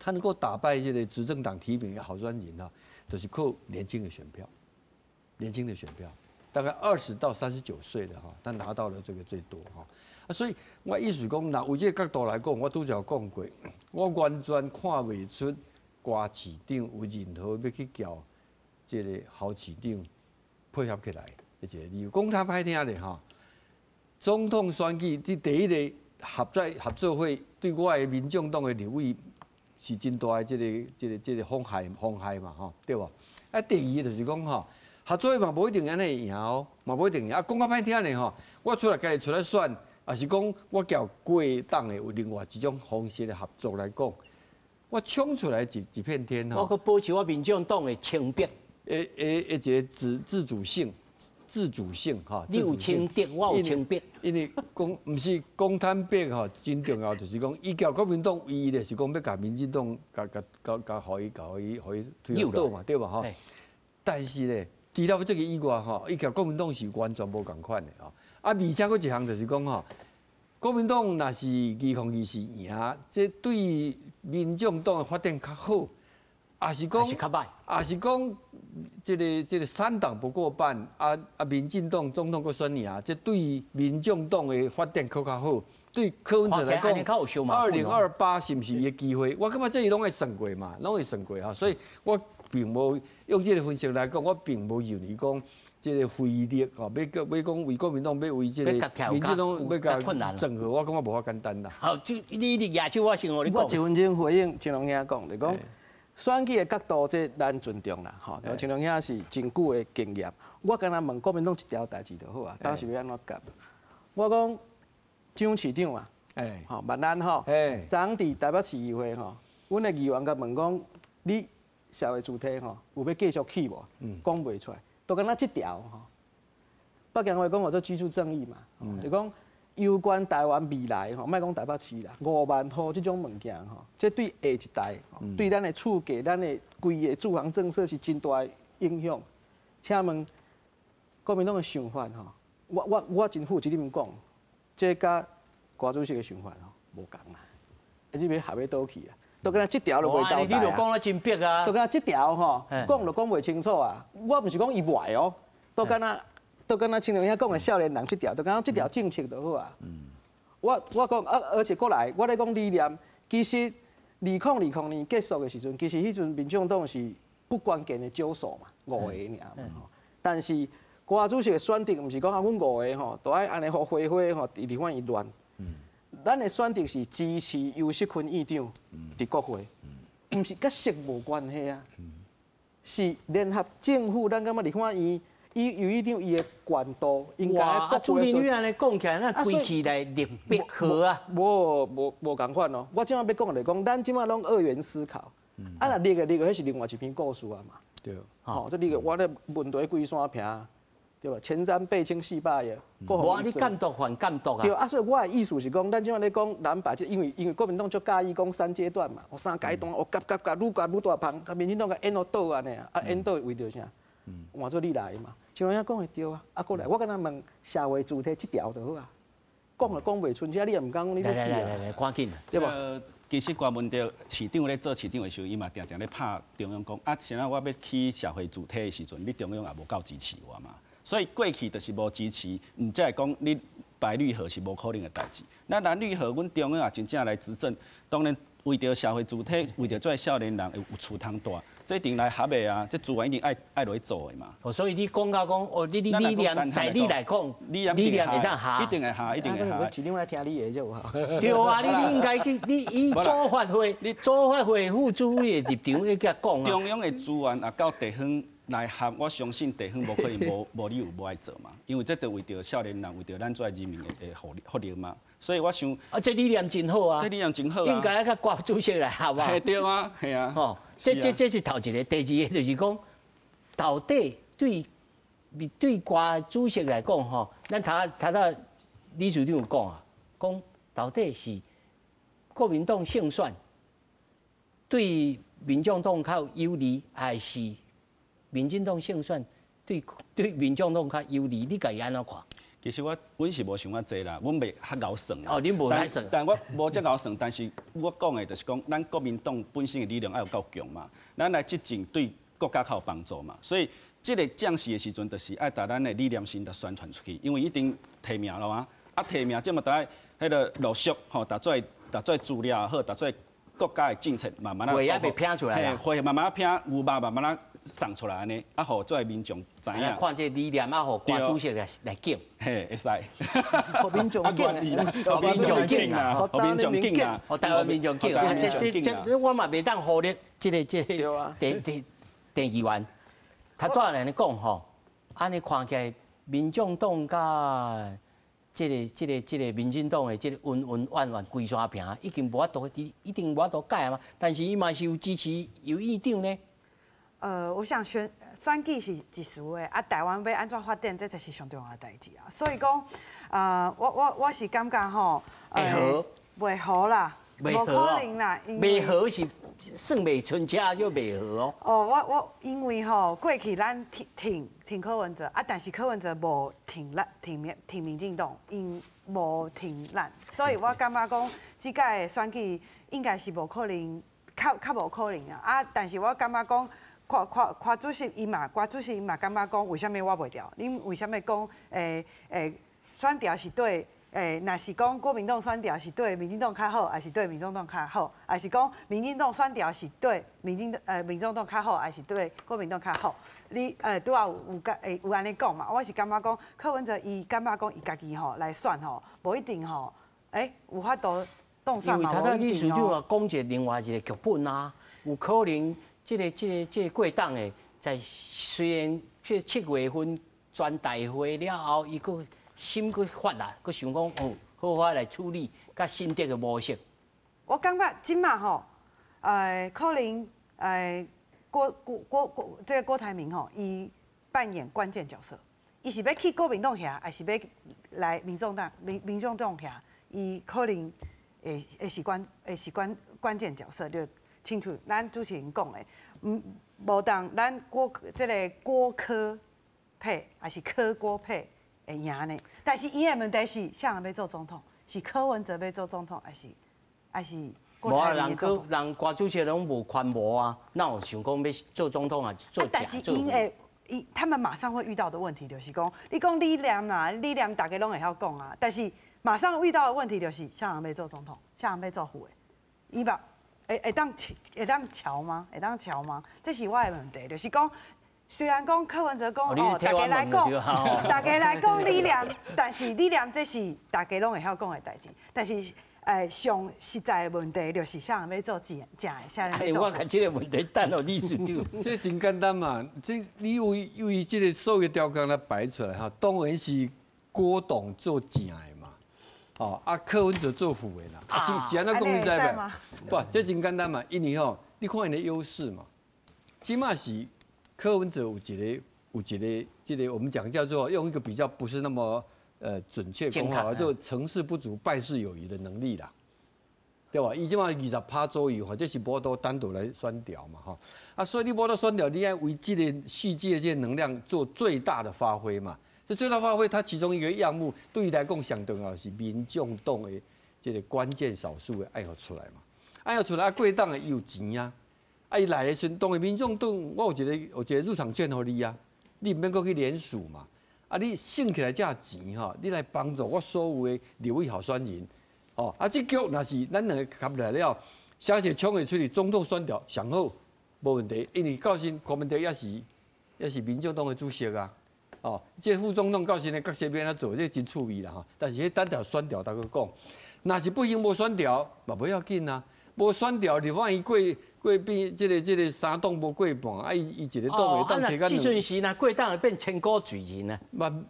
他能够打败这个执政党提名的候选人啊，就是靠年轻的选票，年轻的选票，大概20到39岁的哈，他拿到了这个最多哈。啊，所以我意思讲，若有这个角度来讲，我拄才有讲过，我完全看袂出郭市长有任何欲去叫这个侯市长配合起来的一个理由。讲较歹听咧吼，总统选举这第一个合作会对我的民众党的立委是真大的这个妨害嘛吼，对无？啊，第二个就是讲吼，合作会嘛无一定按呢会赢哦，嘛无一定赢。啊，讲较歹听咧吼，我出来家己出来选，抑是讲我叫郭党的有另外一种方式的合作来讲，我冲出来一片天吼。我阁保持我民众党的清白，的一个自主性哈。你有清白，我有清白。因为讲毋是讲坦白吼，真重要就是讲，伊叫国民党唯一的是讲欲共民进党共共共共予伊共予伊予伊推倒嘛，对吧吼？但是咧，除了这个以外吼，伊共国民党是完全无仝款的吼。啊，而且阁一项就是讲吼，国民党若是2024赢，这对民众党的发展较好，抑是讲，抑是讲，这个三党不过半，啊，民进党总统阁选赢，这对民众党的发展阁较好。对柯文哲来讲，2028是毋是伊的机会？我感觉这伊拢会算过嘛，拢会算过哈。所以我并无用这个分析来讲，我并无认为讲这个费力吼，欲讲欲讲为国民党欲为这个民进党欲共整合，我感觉无遐简单啦。好，就你举手，我先予你讲。我一分钟回应清龙兄讲，就讲选举的角度，这咱尊重啦，吼。清龙兄是真久的经验，我敢若问国民党一条代志就好啊，当时欲按怎夹？我讲蒋市长啊，吼，万安吼，昨昏伫台北市议会吼，阮的议员共问讲，你社会主体吼有欲继续去无？讲袂出来，都敢若这条吼。北京话讲叫做居住正义嘛，就讲攸关台湾未来吼，莫讲台北市啦，5万户这种物件吼，这对下一代，对咱的厝价、咱的规个住房政策是真大的影响。请问国民党的想法吼，我真负责任讲，这佮郭主席的想法吼无仝啦，啊，这欲合欲佗去啊？都敢若这条都袂交代。你就讲得真白啊！都敢若这条吼，讲就讲袂清楚啊。我毋是讲伊坏哦，都敢若亲像遐讲的少年人这条，都敢若这条政策就好啊。我讲啊，而且过来，我咧讲理念，其实2020年结束的时阵，其实彼阵民众党是不关键的少数嘛，五个尔嘛吼。但是郭主席的选择毋是讲啊，阮五个吼，都爱按呢予花花吼，伫立法院乱。咱的选择是支持游锡堃院长伫国会，毋是佮色无关系啊，是联合政府，咱感觉立法院伊游院长伊的权度应该。哇，主任你按呢讲起来，那规气来立白河啊！无仝款哦。我这马欲讲的就是讲，咱这马拢二元思考。啊，若绿的绿的，彼是另外一篇故事啊嘛。对。吼，这绿的我咧问题规山坪，对吧？前瞻背清四百页。无你监督还监督啊？对啊，所以我的意思是讲，咱这马咧讲蓝白，因为国民党足佮意讲三阶段嘛，哦三阶段，哦夹夹夹，愈夹愈大芳，啊民进党共演予倒按呢，啊演倒为著啥？换做你来嘛，像遐讲的对啊，啊过来，我敢若问社会主体这条就好啊，讲就讲袂清楚，你也毋敢讲你欲去啊。来来来来，赶紧。对无？其实郭文哲市长咧做市长的时候，伊嘛定定咧拍中央讲，啊，啥我欲起社会主体的时阵，你中央也无够支持我嘛。所以过去就是无支持，毋才会讲你白绿合是无可能的代志。那蓝绿合，阮中央也真正来执政，当然为著社会主体，为著这少年人会有厝通蹛，这一定来合的啊！这资源一定爱落去做的嘛。哦，所以你讲到讲，哦，你理念在你来讲，理念会当合，一定会合，一定会合。市长爱听你的才有效。对啊，你应该去，你以组发会，你组发会副主委的立场去共讲啊。中央的资源也到地方来合，我相信地方无可能无理由无爱做嘛，因为这就为著少年人，为著咱这人民的福利嘛。所以我想，啊，这理念真好啊，这理念真好啊，应该共郭主席来合啊。嘿对啊，嘿啊。吼，这是头一个，第二个就是讲，到底对郭主席来讲吼，咱头头头理事长有讲啊，讲到底是国民党胜选对民众党较有利，还是民进党胜选对民众党较有利？你家己按怎看？其實我阮是無想遐濟啦，阮袂較𠢕算啦。哦，恁無愛算。但我無遮𠢕算，但是我講的就是講，咱國民黨本身的力量愛有夠強嘛，咱來執政對國家較有幫助嘛。所以這個將士的時陣，就是愛把咱的理念先來宣傳出去，因為已經提名了啊，啊提名這麼愛彼個陸續吼，逐做逐做資料也好，逐做國家的政策慢慢啊，火也袂拼出來。火慢慢拼，牛肉慢慢啊送出來按呢，啊，予做民眾知影。看這理念啊，予郭主席來來敬。嘿，會使。予民眾敬，予民眾敬啊，予民眾敬啊，予台灣民眾敬啊。這這這，我嘛袂當忽略這個這個鄭鄭鄭議員。頭拄仔按呢講吼，按呢看起來，民眾黨佮這個這個這個民進黨的這個恩恩怨怨規山坪，已經無法度，一定無法度改嘛。但是伊嘛是有支持游議長呢。我想選選舉是一時的，啊，台灣欲按怎發展，這才是上重要的代誌啊。所以講，我是感覺吼，會和，袂和啦，無可能啦，袂和是算袂春車就袂和哦。哦，我因為吼過去咱挺挺挺柯文哲啊，但是柯文哲無挺咱挺民挺民進黨，𪜶無挺咱，所以我感覺講，這屆的選舉應該是無可能，較較無可能啊。啊，但是我感覺講。柯柯柯主席伊嘛，郭主席伊嘛感覺講，為啥物我袂調？恁為啥物講？選調是對？若是講國民黨選調是對民進黨較好，還是對民眾黨較好？還是講民進黨選調是對民進民眾黨較好，還是對國民黨較好？你拄仔有有甲有按呢講嘛？我是感覺講柯文哲伊感覺講伊家己吼來選吼，無一定吼，有法度當選嘛？因為頭拄理事長啊講一個另外一個劇本啊，有可能。這個、這個、這個過黨的，在雖然這7月份全代會了後，伊閣心閣發啦，閣想講哦，好好來處理佮新竹的模式。我感覺這馬吼，可能郭郭郭郭這個郭台銘吼，伊扮演關鍵角色，伊是欲去國民黨遐，還是欲來民眾黨民民眾黨遐？伊可能會會是關會是關關鍵角色，就親像咱主持人講的，無當咱郭這個郭柯配，還是柯郭配會贏呢？但是伊的問題是，啥人欲做總統？是柯文哲欲做總統，還是還是無啊？人柯人郭主席攏無權無啊，哪有想講欲做總統啊？做但是𪜶會，他們馬上會遇到的問題就是講，你講理念啊，理念大家攏會曉講啊，但是馬上遇到的問題就是，啥人欲做總統，啥人欲做副的，伊吧。會會當會當喬嗎？會當喬嗎？這是我的問題，就是講，雖然講柯文哲講哦，大家來講，大家來講理念，但是理念這是大家攏會曉講的代誌，但是上實在的問題就是啥人欲做正正的，啥人欲做。我看這個問題等予理事長。這真簡單嘛，這你為為這個所有條件來擺出來哈，當然是郭董做正的。哦，啊，柯文哲做副的啦，啊是是按怎講你知袂？不，這真簡單嘛，因為吼，你看𪜶的優勢嘛，這馬是柯文哲有一個有一個這個我們講叫做用一個比較不是那麼準確講法，叫做成事不足敗事有餘的能力啦，對吧？伊這馬20%左右吼，這是無法度單獨來選調嘛，吼。啊，所以你無法度選調，你愛為這個蓄積的這個能量做最大的發揮嘛。這最大發揮，它其中一個項目對伊來講上重要的是民眾黨的這個關鍵少數的愛予出來嘛，愛予出來啊，過黨的伊有錢啊，啊伊來的時陣，當然民眾黨我有一個有一個入場券予你啊，你毋免閣去聯署嘛，啊你省起來這錢吼，你來幫助我所有的立委候選人，哦，啊這局若是咱兩个合來了，消息衝會出去，總統選調上好，無問題，因為到時柯文哲也是也是民眾黨的主席啊。哦，這個副總統到時的角色欲按怎做，這個真趣味啦吼。但是彼單調選調，大家講，若是不幸無選調，嘛無要緊啊。無選調，你萬一過過變這個這個三黨無過半，啊伊伊一個黨會當提甲兩。這陣時若過黨會變千古罪人啊。嘛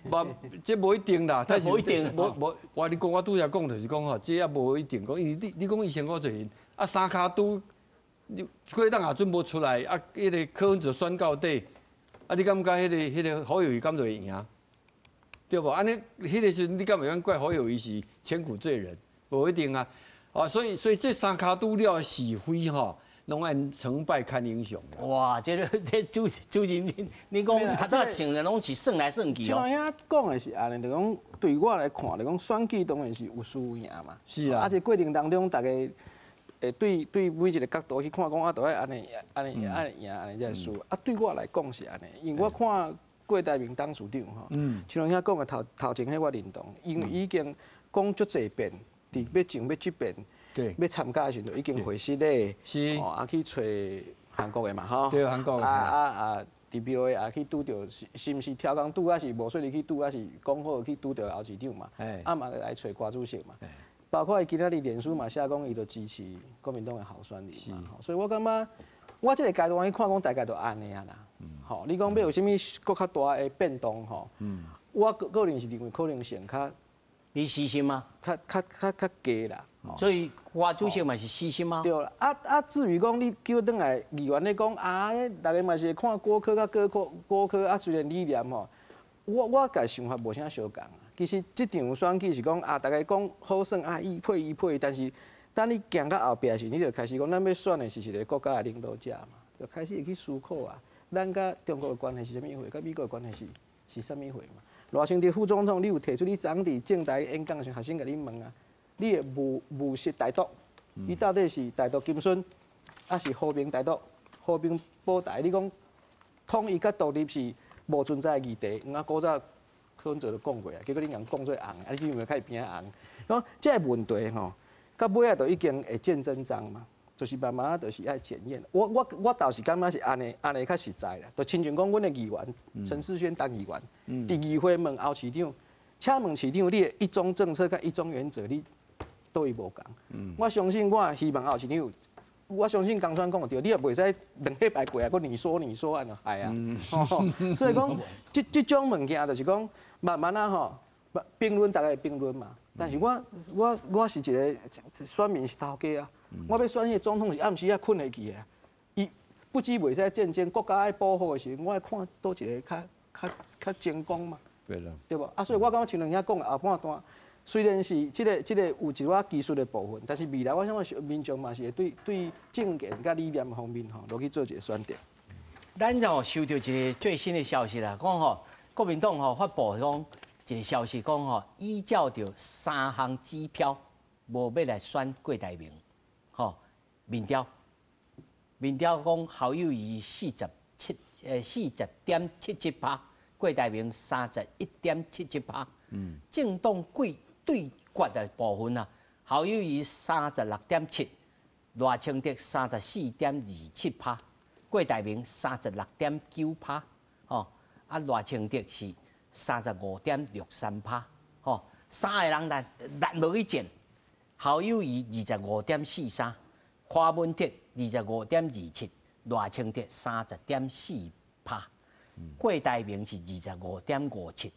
嘛，這無一定啦。但是無一定。無無，我你講我拄才講就是講吼，這也無一定講，因為你你講伊千古罪人，啊三跤拄，你過黨也準無出來，啊，彼個柯文哲選到底。啊！你感覺彼個彼個侯友宜敢就會贏？對無？按呢，彼個時陣你敢會當怪侯友宜是千古罪人？無一定啊！啊，所以所以這三跤拄了的是非吼，攏按成敗看英雄。哇，這個這主主持人，你你講頭拄想的攏是算來算去哦。像遐講的是按呢，就講對我來看，就講選舉當然是有輸贏嘛。是啊。啊，這過程當中，大家會對對每一個角度去看，講啊，都愛按呢按呢按呢贏，按呢才會輸。啊，對我來講是按呢，因為我看郭台銘董事長吼，像遐講的頭頭前彼我認同，因為已經講足濟遍，佇欲前欲這遍。欲參加的時陣已經會失咧，哦，啊去揣韓國的嘛，吼，對，韓國的，啊啊啊，WA 也去拄著，是是毋是超工拄，還是無說你去拄，還是講好去拄著侯市長嘛，啊嘛來揣郭主席嘛，包括伊今仔日臉書嘛寫講，伊就支持國民黨的候選人嘛，所以我感覺我這個階段去看講大概就按呢啊啦，吼，你講欲有啥物閣較大的變動吼，我個個人是認為可能性較，你死心嗎？較較較較低啦。所以郭主席嘛是死心嗎？對啦，啊啊，至於講你叫轉來議員咧講啊，大家嘛是會看郭科佮郭科郭科啊，雖然理念吼，我我家想法無啥相仝啊。其實這場選舉是講啊，大家講好算啊，伊配伊配，但是等你行到後壁時，你就開始講，咱欲選的是一個國家的領導者嘛，就開始會去思考啊，咱佮中國的關係是啥物貨，佮美國的關係是是啥物貨嘛？賴清德副總統，你有提出你昨昏佇政大演講時，學生共你問啊，你的務務實台獨，你到底是台獨金孫，抑是和平台獨、和平保台？你講統一佮獨立是無存在的議題，毋過古早柯文哲就講過啊，結果你共講做紅，啊你是毋是開始變紅？講這個問題吼，到尾仔就已經會見真章嘛，就是慢慢就是愛檢驗。我我我倒是感覺是按呢按呢較實在啦，就親像講阮的議員陳世軒當議員，佇議會問侯市長，請問市長，你的一中政策佮一中原則，你佗位無仝？我相信我希望侯市長，我相信江川講的對，你也袂使兩禮拜過來，閣你說你說按呢害啊。所以講，這這種物件就是講，慢慢啊吼，評論大家會評論嘛。但是我我我是一個選民是頭家啊，我欲選彼個總統是暗時仔睏會去的，伊不只袂使戰爭，國家愛保護的時陣，我愛看佗一個較較較精工嘛，對啦，對無？啊，所以我感覺像兩兄講的後半段，雖然是這個這個有一寡技術的部分，但是未來我相信民眾嘛是會對對政見佮理念方面吼，落去做一個選擇。咱就收著一個最新的消息啦，講吼國民黨吼發布講一個消息，講吼依照著三項指標，無欲來選郭台銘，吼民調，民調講侯友宜4740.77%，郭台銘31.77%。政黨對對決的部分啊，侯友宜36.7，賴清德34.27%，郭台銘36.9%，吼，啊賴清德是35.63%，吼，三個人來來落去戰，侯友宜25.43，柯文哲25.27，賴清德30.4%，郭台銘是25.57。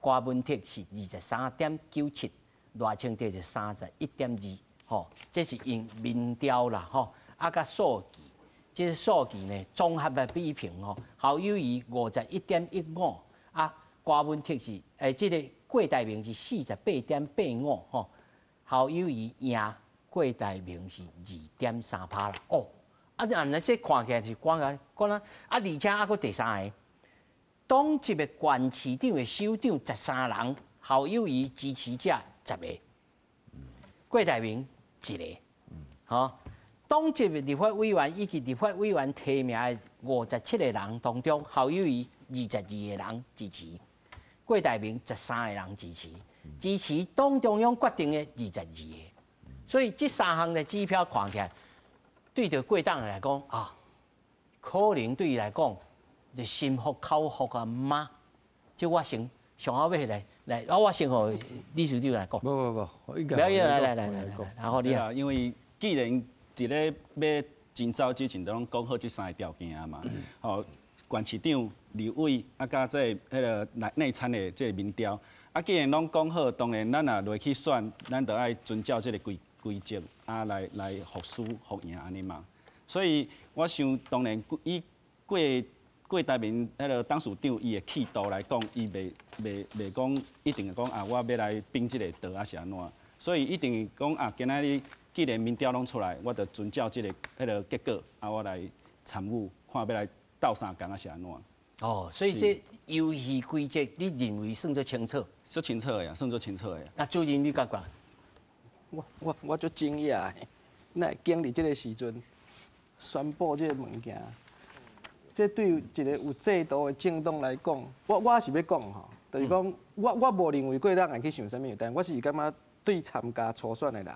柯文哲是23.97，賴清德是31.2，吼，這是用民調啦，吼，啊，佮數據，這個數據呢，綜合的比評吼，侯友宜51.15，啊，柯文哲是，這個郭台銘是48.85，吼，侯友宜贏郭台銘是2.3%啦，哦，啊，按呢這看起來是講來講啦，啊，而且還閣第三個。黨籍的縣市長的首長13人，侯友宜支持者10個，郭台銘一個，吼。黨籍的立法委員以及立法委員提名的57個人當中，侯友宜22個人支持，郭台銘13個人支持，支持黨中央決定的22個。所以這三項的指標看起來，對著郭黨來講啊，可能對伊來講，就心服口服啊嗎？這我先上後尾來來，啊，我先予理事長來講。無無無，應該。不要來來來來，然後你啊，因為既然佇咧欲徵召之前，都攏講好這三個條件啊嘛，吼，縣市長、立委啊，佮這彼個內內參的這個民調，啊，既然攏講好，當然咱若落去選，咱就愛遵照這個規規則啊，來來服輸服贏按呢嘛。所以我想，當然以郭郭台銘彼個董事長伊的氣度來講，伊袂袂袂講一定會講啊，我欲來秉這個道抑是按怎，所以一定講啊，今仔日既然民调拢出来，我就遵照这个彼个结果，啊，我来参与，看欲来斗相共啊是按怎。哦，所以这游戏规则你认为算做清楚？算清楚的呀，算做清楚的。那主任你感觉？我足惊讶的，哪会经伫这个时阵宣布这个物件？这对一个有制度的政党来讲，我是欲讲吼，就是讲我无认为郭董会去想啥物，但我是感觉对参加初选的人，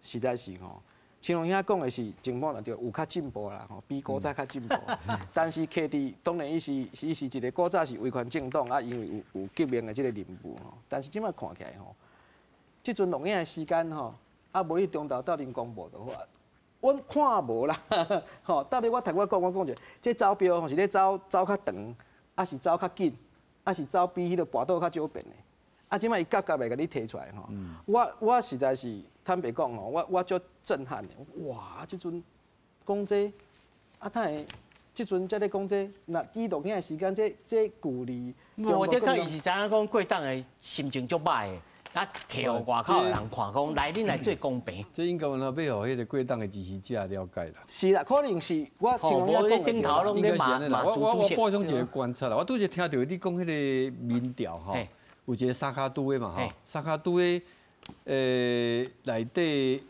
实在是吼，青龙兄讲的是情况就有较进步啦，吼，比古早较进步。但是客伫当然伊是一个古早是威权政党啊，因为有革命的这个任务吼，但是这摆看起来吼，这阵录影的时间吼，啊无你中昼斗阵公布的话。阮看无啦，吼，到底我头我讲我讲者，这走标吼是咧走走较长，抑是走较紧，抑是走比彼个跋倒较少变的？啊，这摆伊夹夹会共你提出来吼，我实在是坦白讲吼，我足震撼的，哇！这阵讲这，啊，他会这阵才咧讲这，若伊录影的时间，这距离，无，这个伊是知影讲郭董的心情足歹的。啊，提予外口的人看，讲来恁来做公平。这应该有欲予彼个郭董的支持者了解啦。是啦，可能是我听我讲顶头拢咧骂骂我补充一个观察啦，我拄才听著你讲彼个民调吼，有一个三跤拄的嘛吼，三跤拄的内底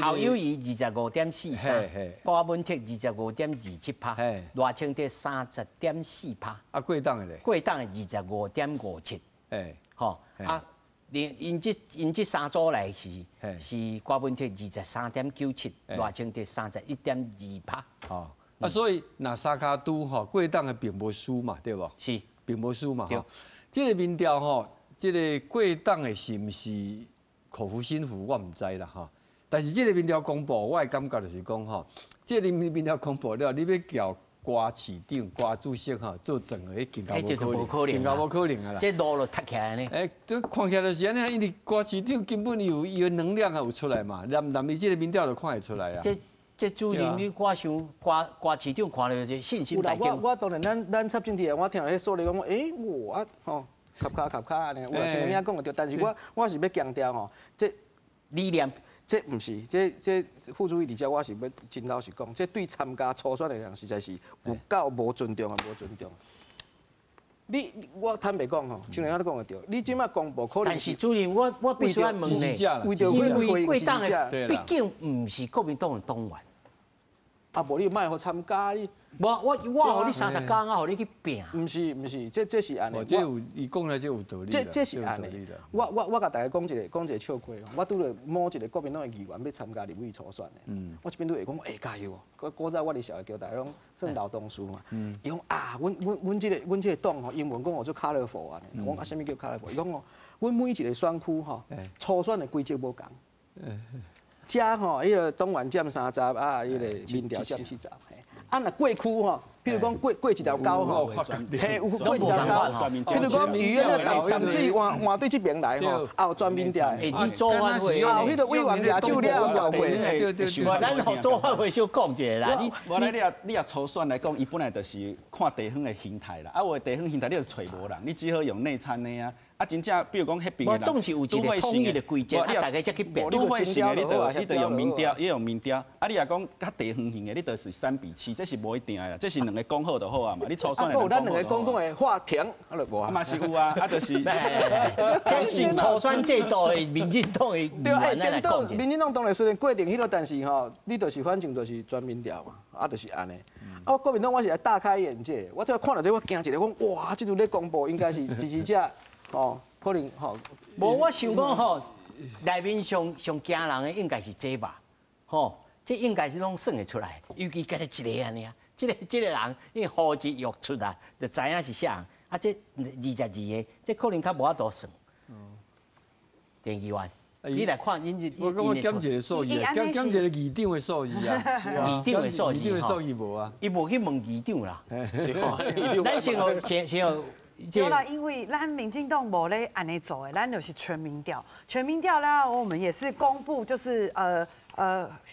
侯友宜25.43，郭文铁25.27%，赖清德30.4%。啊，郭董的咧？郭董的25.57。哎，吼啊。𪜶这三组来是郭文铁23.97，赖清德31.2%。哦，啊，所以若三跤拄吼，郭董的并无输嘛，对无？是，并无输嘛。吼，这个民调吼，这个郭董的是毋是口服心服，我毋知啦吼。但是这个民调公布，我的感觉就是讲吼，这个民调公布了，你欲叫郭市长、郭主席吼做庄的，更加无可能，更加无可能啊啦。这路就塌起来呢。欸，这看起来就是按呢，因为郭市长根本有伊的能量啊有出来嘛，连连伊这个民调就看会出来啊。这主任，你我想郭郭市长看著这信心大增。我当然，咱插进去，我听彼数字讲，欸，我啊吼，合卡合卡按呢，有啦，像影讲的对，但是我是欲强调吼，这理念。这毋是，这副主委伫遮，我是欲真老实讲，这对参加初选的人实在是有够无尊重啊，无尊重。你我坦白讲吼，像人家都讲得对，你这摆公布可能。但是主任，我必须爱问呢，因为郭董的毕竟毋是国民党的党员。啊，无你莫予参加你。无我予你30工啊，予你去拼。毋是毋是，这是按呢。这有伊讲的这有道理。这是按呢。我共大家讲一个讲一个笑话。我拄著某一个国民党的议员欲参加立委初选的。我这边拄会讲，欸，加油哦！古早我伫社会桥大拢算老同事嘛。伊讲啊，阮这个党吼，英文讲号做 colourful 啊。我讲啊，啥物叫 colourful？伊讲哦，阮每一个选区吼，初选的规则无仝。遮吼，彼个党员占三十，啊，彼个民调占70。啊，若过区吼，比如讲过一条沟吼，嘿，有过一条沟，比如讲医院的淡淡水换换对这边来吼，也有全民调。欸，你组发会，也有彼个委员举手了有过。对对对。咱予组发会小讲一下啦。你，无咧，你若初选来讲，伊本来就是看地方的形态啦。啊，有的地方形态你就揣无人，你只好用内参的啊。啊，真正比如讲彼边的，总是有一个统一的规则，啊，大家才去变。都会型的，你就用民调，你用民调。啊，你若讲较地方型的，你就是3比7，这是无一定的啦，这是两个讲好就好啊嘛。你初选的。啊，咱两个讲讲的划停，啊，就无啊。嘛是有啊，啊就是。这是初选制度的民进党的议员来讲。民进党当然虽然过程彼落，但是吼，你就是反正就是全民调嘛，啊，就是按呢。啊，我国民党我是来大开眼界，我这看著这我惊一下，讲哇，这阵咧公布应该是支持者。哦，可能吼，无我想讲吼，内面上上惊人的应该是这吧，吼，这应该是拢算会出来，尤其干焦一个按呢，这个人因为呼之欲出啊，就知影是啥人，啊，这22个，这可能较无法度算。田议员，你来看，𪜶这我感觉减一个数字，减减一个议长的数字啊，议长的数字，议长的数字无啊，伊无去问议长啦。咱先予先先予。对啦，因为咱民进党无咧按呢做的，咱就是全民调，全民调呢，我们也是公布，就是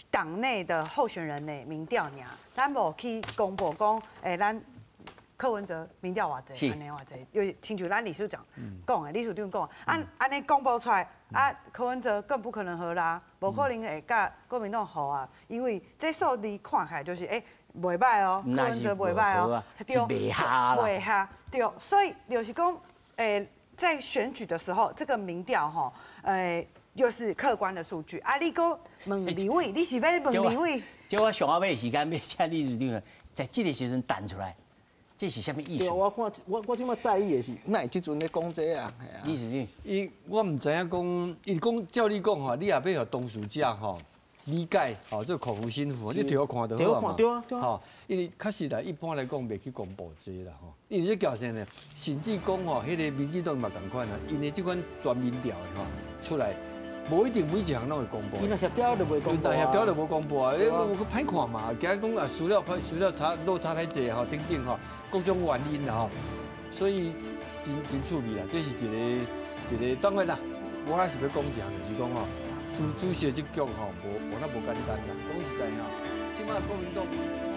党内的候选人的民调尔，咱无去公布讲，欸，咱柯文哲民调偌济，按呢偌济，又亲像咱理事长讲的，理事长讲，按呢公布出来，啊，柯文哲更不可能和啦，无可能会佮国民党和啊，因为这数字看起来就是袂䆀哦，柯文哲袂䆀哦，对，袂合，袂合，对，所以就是讲，在选举的时候，这个民调吼，又是客观的数据。啊，你阁问立委，你是欲问立委？就我上后尾时间欲请理事长，在这个时阵弹出来，这是啥物意思？对，我看我这马在意的是，哪会这阵咧讲这啊？理事长，伊我毋知影讲，伊讲照你讲吼，你也欲予当事者吼理解，吼，这口服心服，你替我看就好嘛。对啊，对啊。吼，因为确实啦，一般来讲袂去公布这啦吼。因为这叫啥呢？甚至讲吼，彼个民进党嘛仝款啊，𪜶的这款全民调的吼出来，无一定每一项拢会公布。伊若协调就袂公布。协调就无公布啊！欸，我歹看嘛，惊讲啊，资料资料差落差太济吼，等等吼，各种原因啦吼，所以真真趣味啦。这是一个一个，当然啦，我还是欲讲一项，就是讲吼，主主席这局吼，无无那无简单啦。讲实在吼，这马国民党。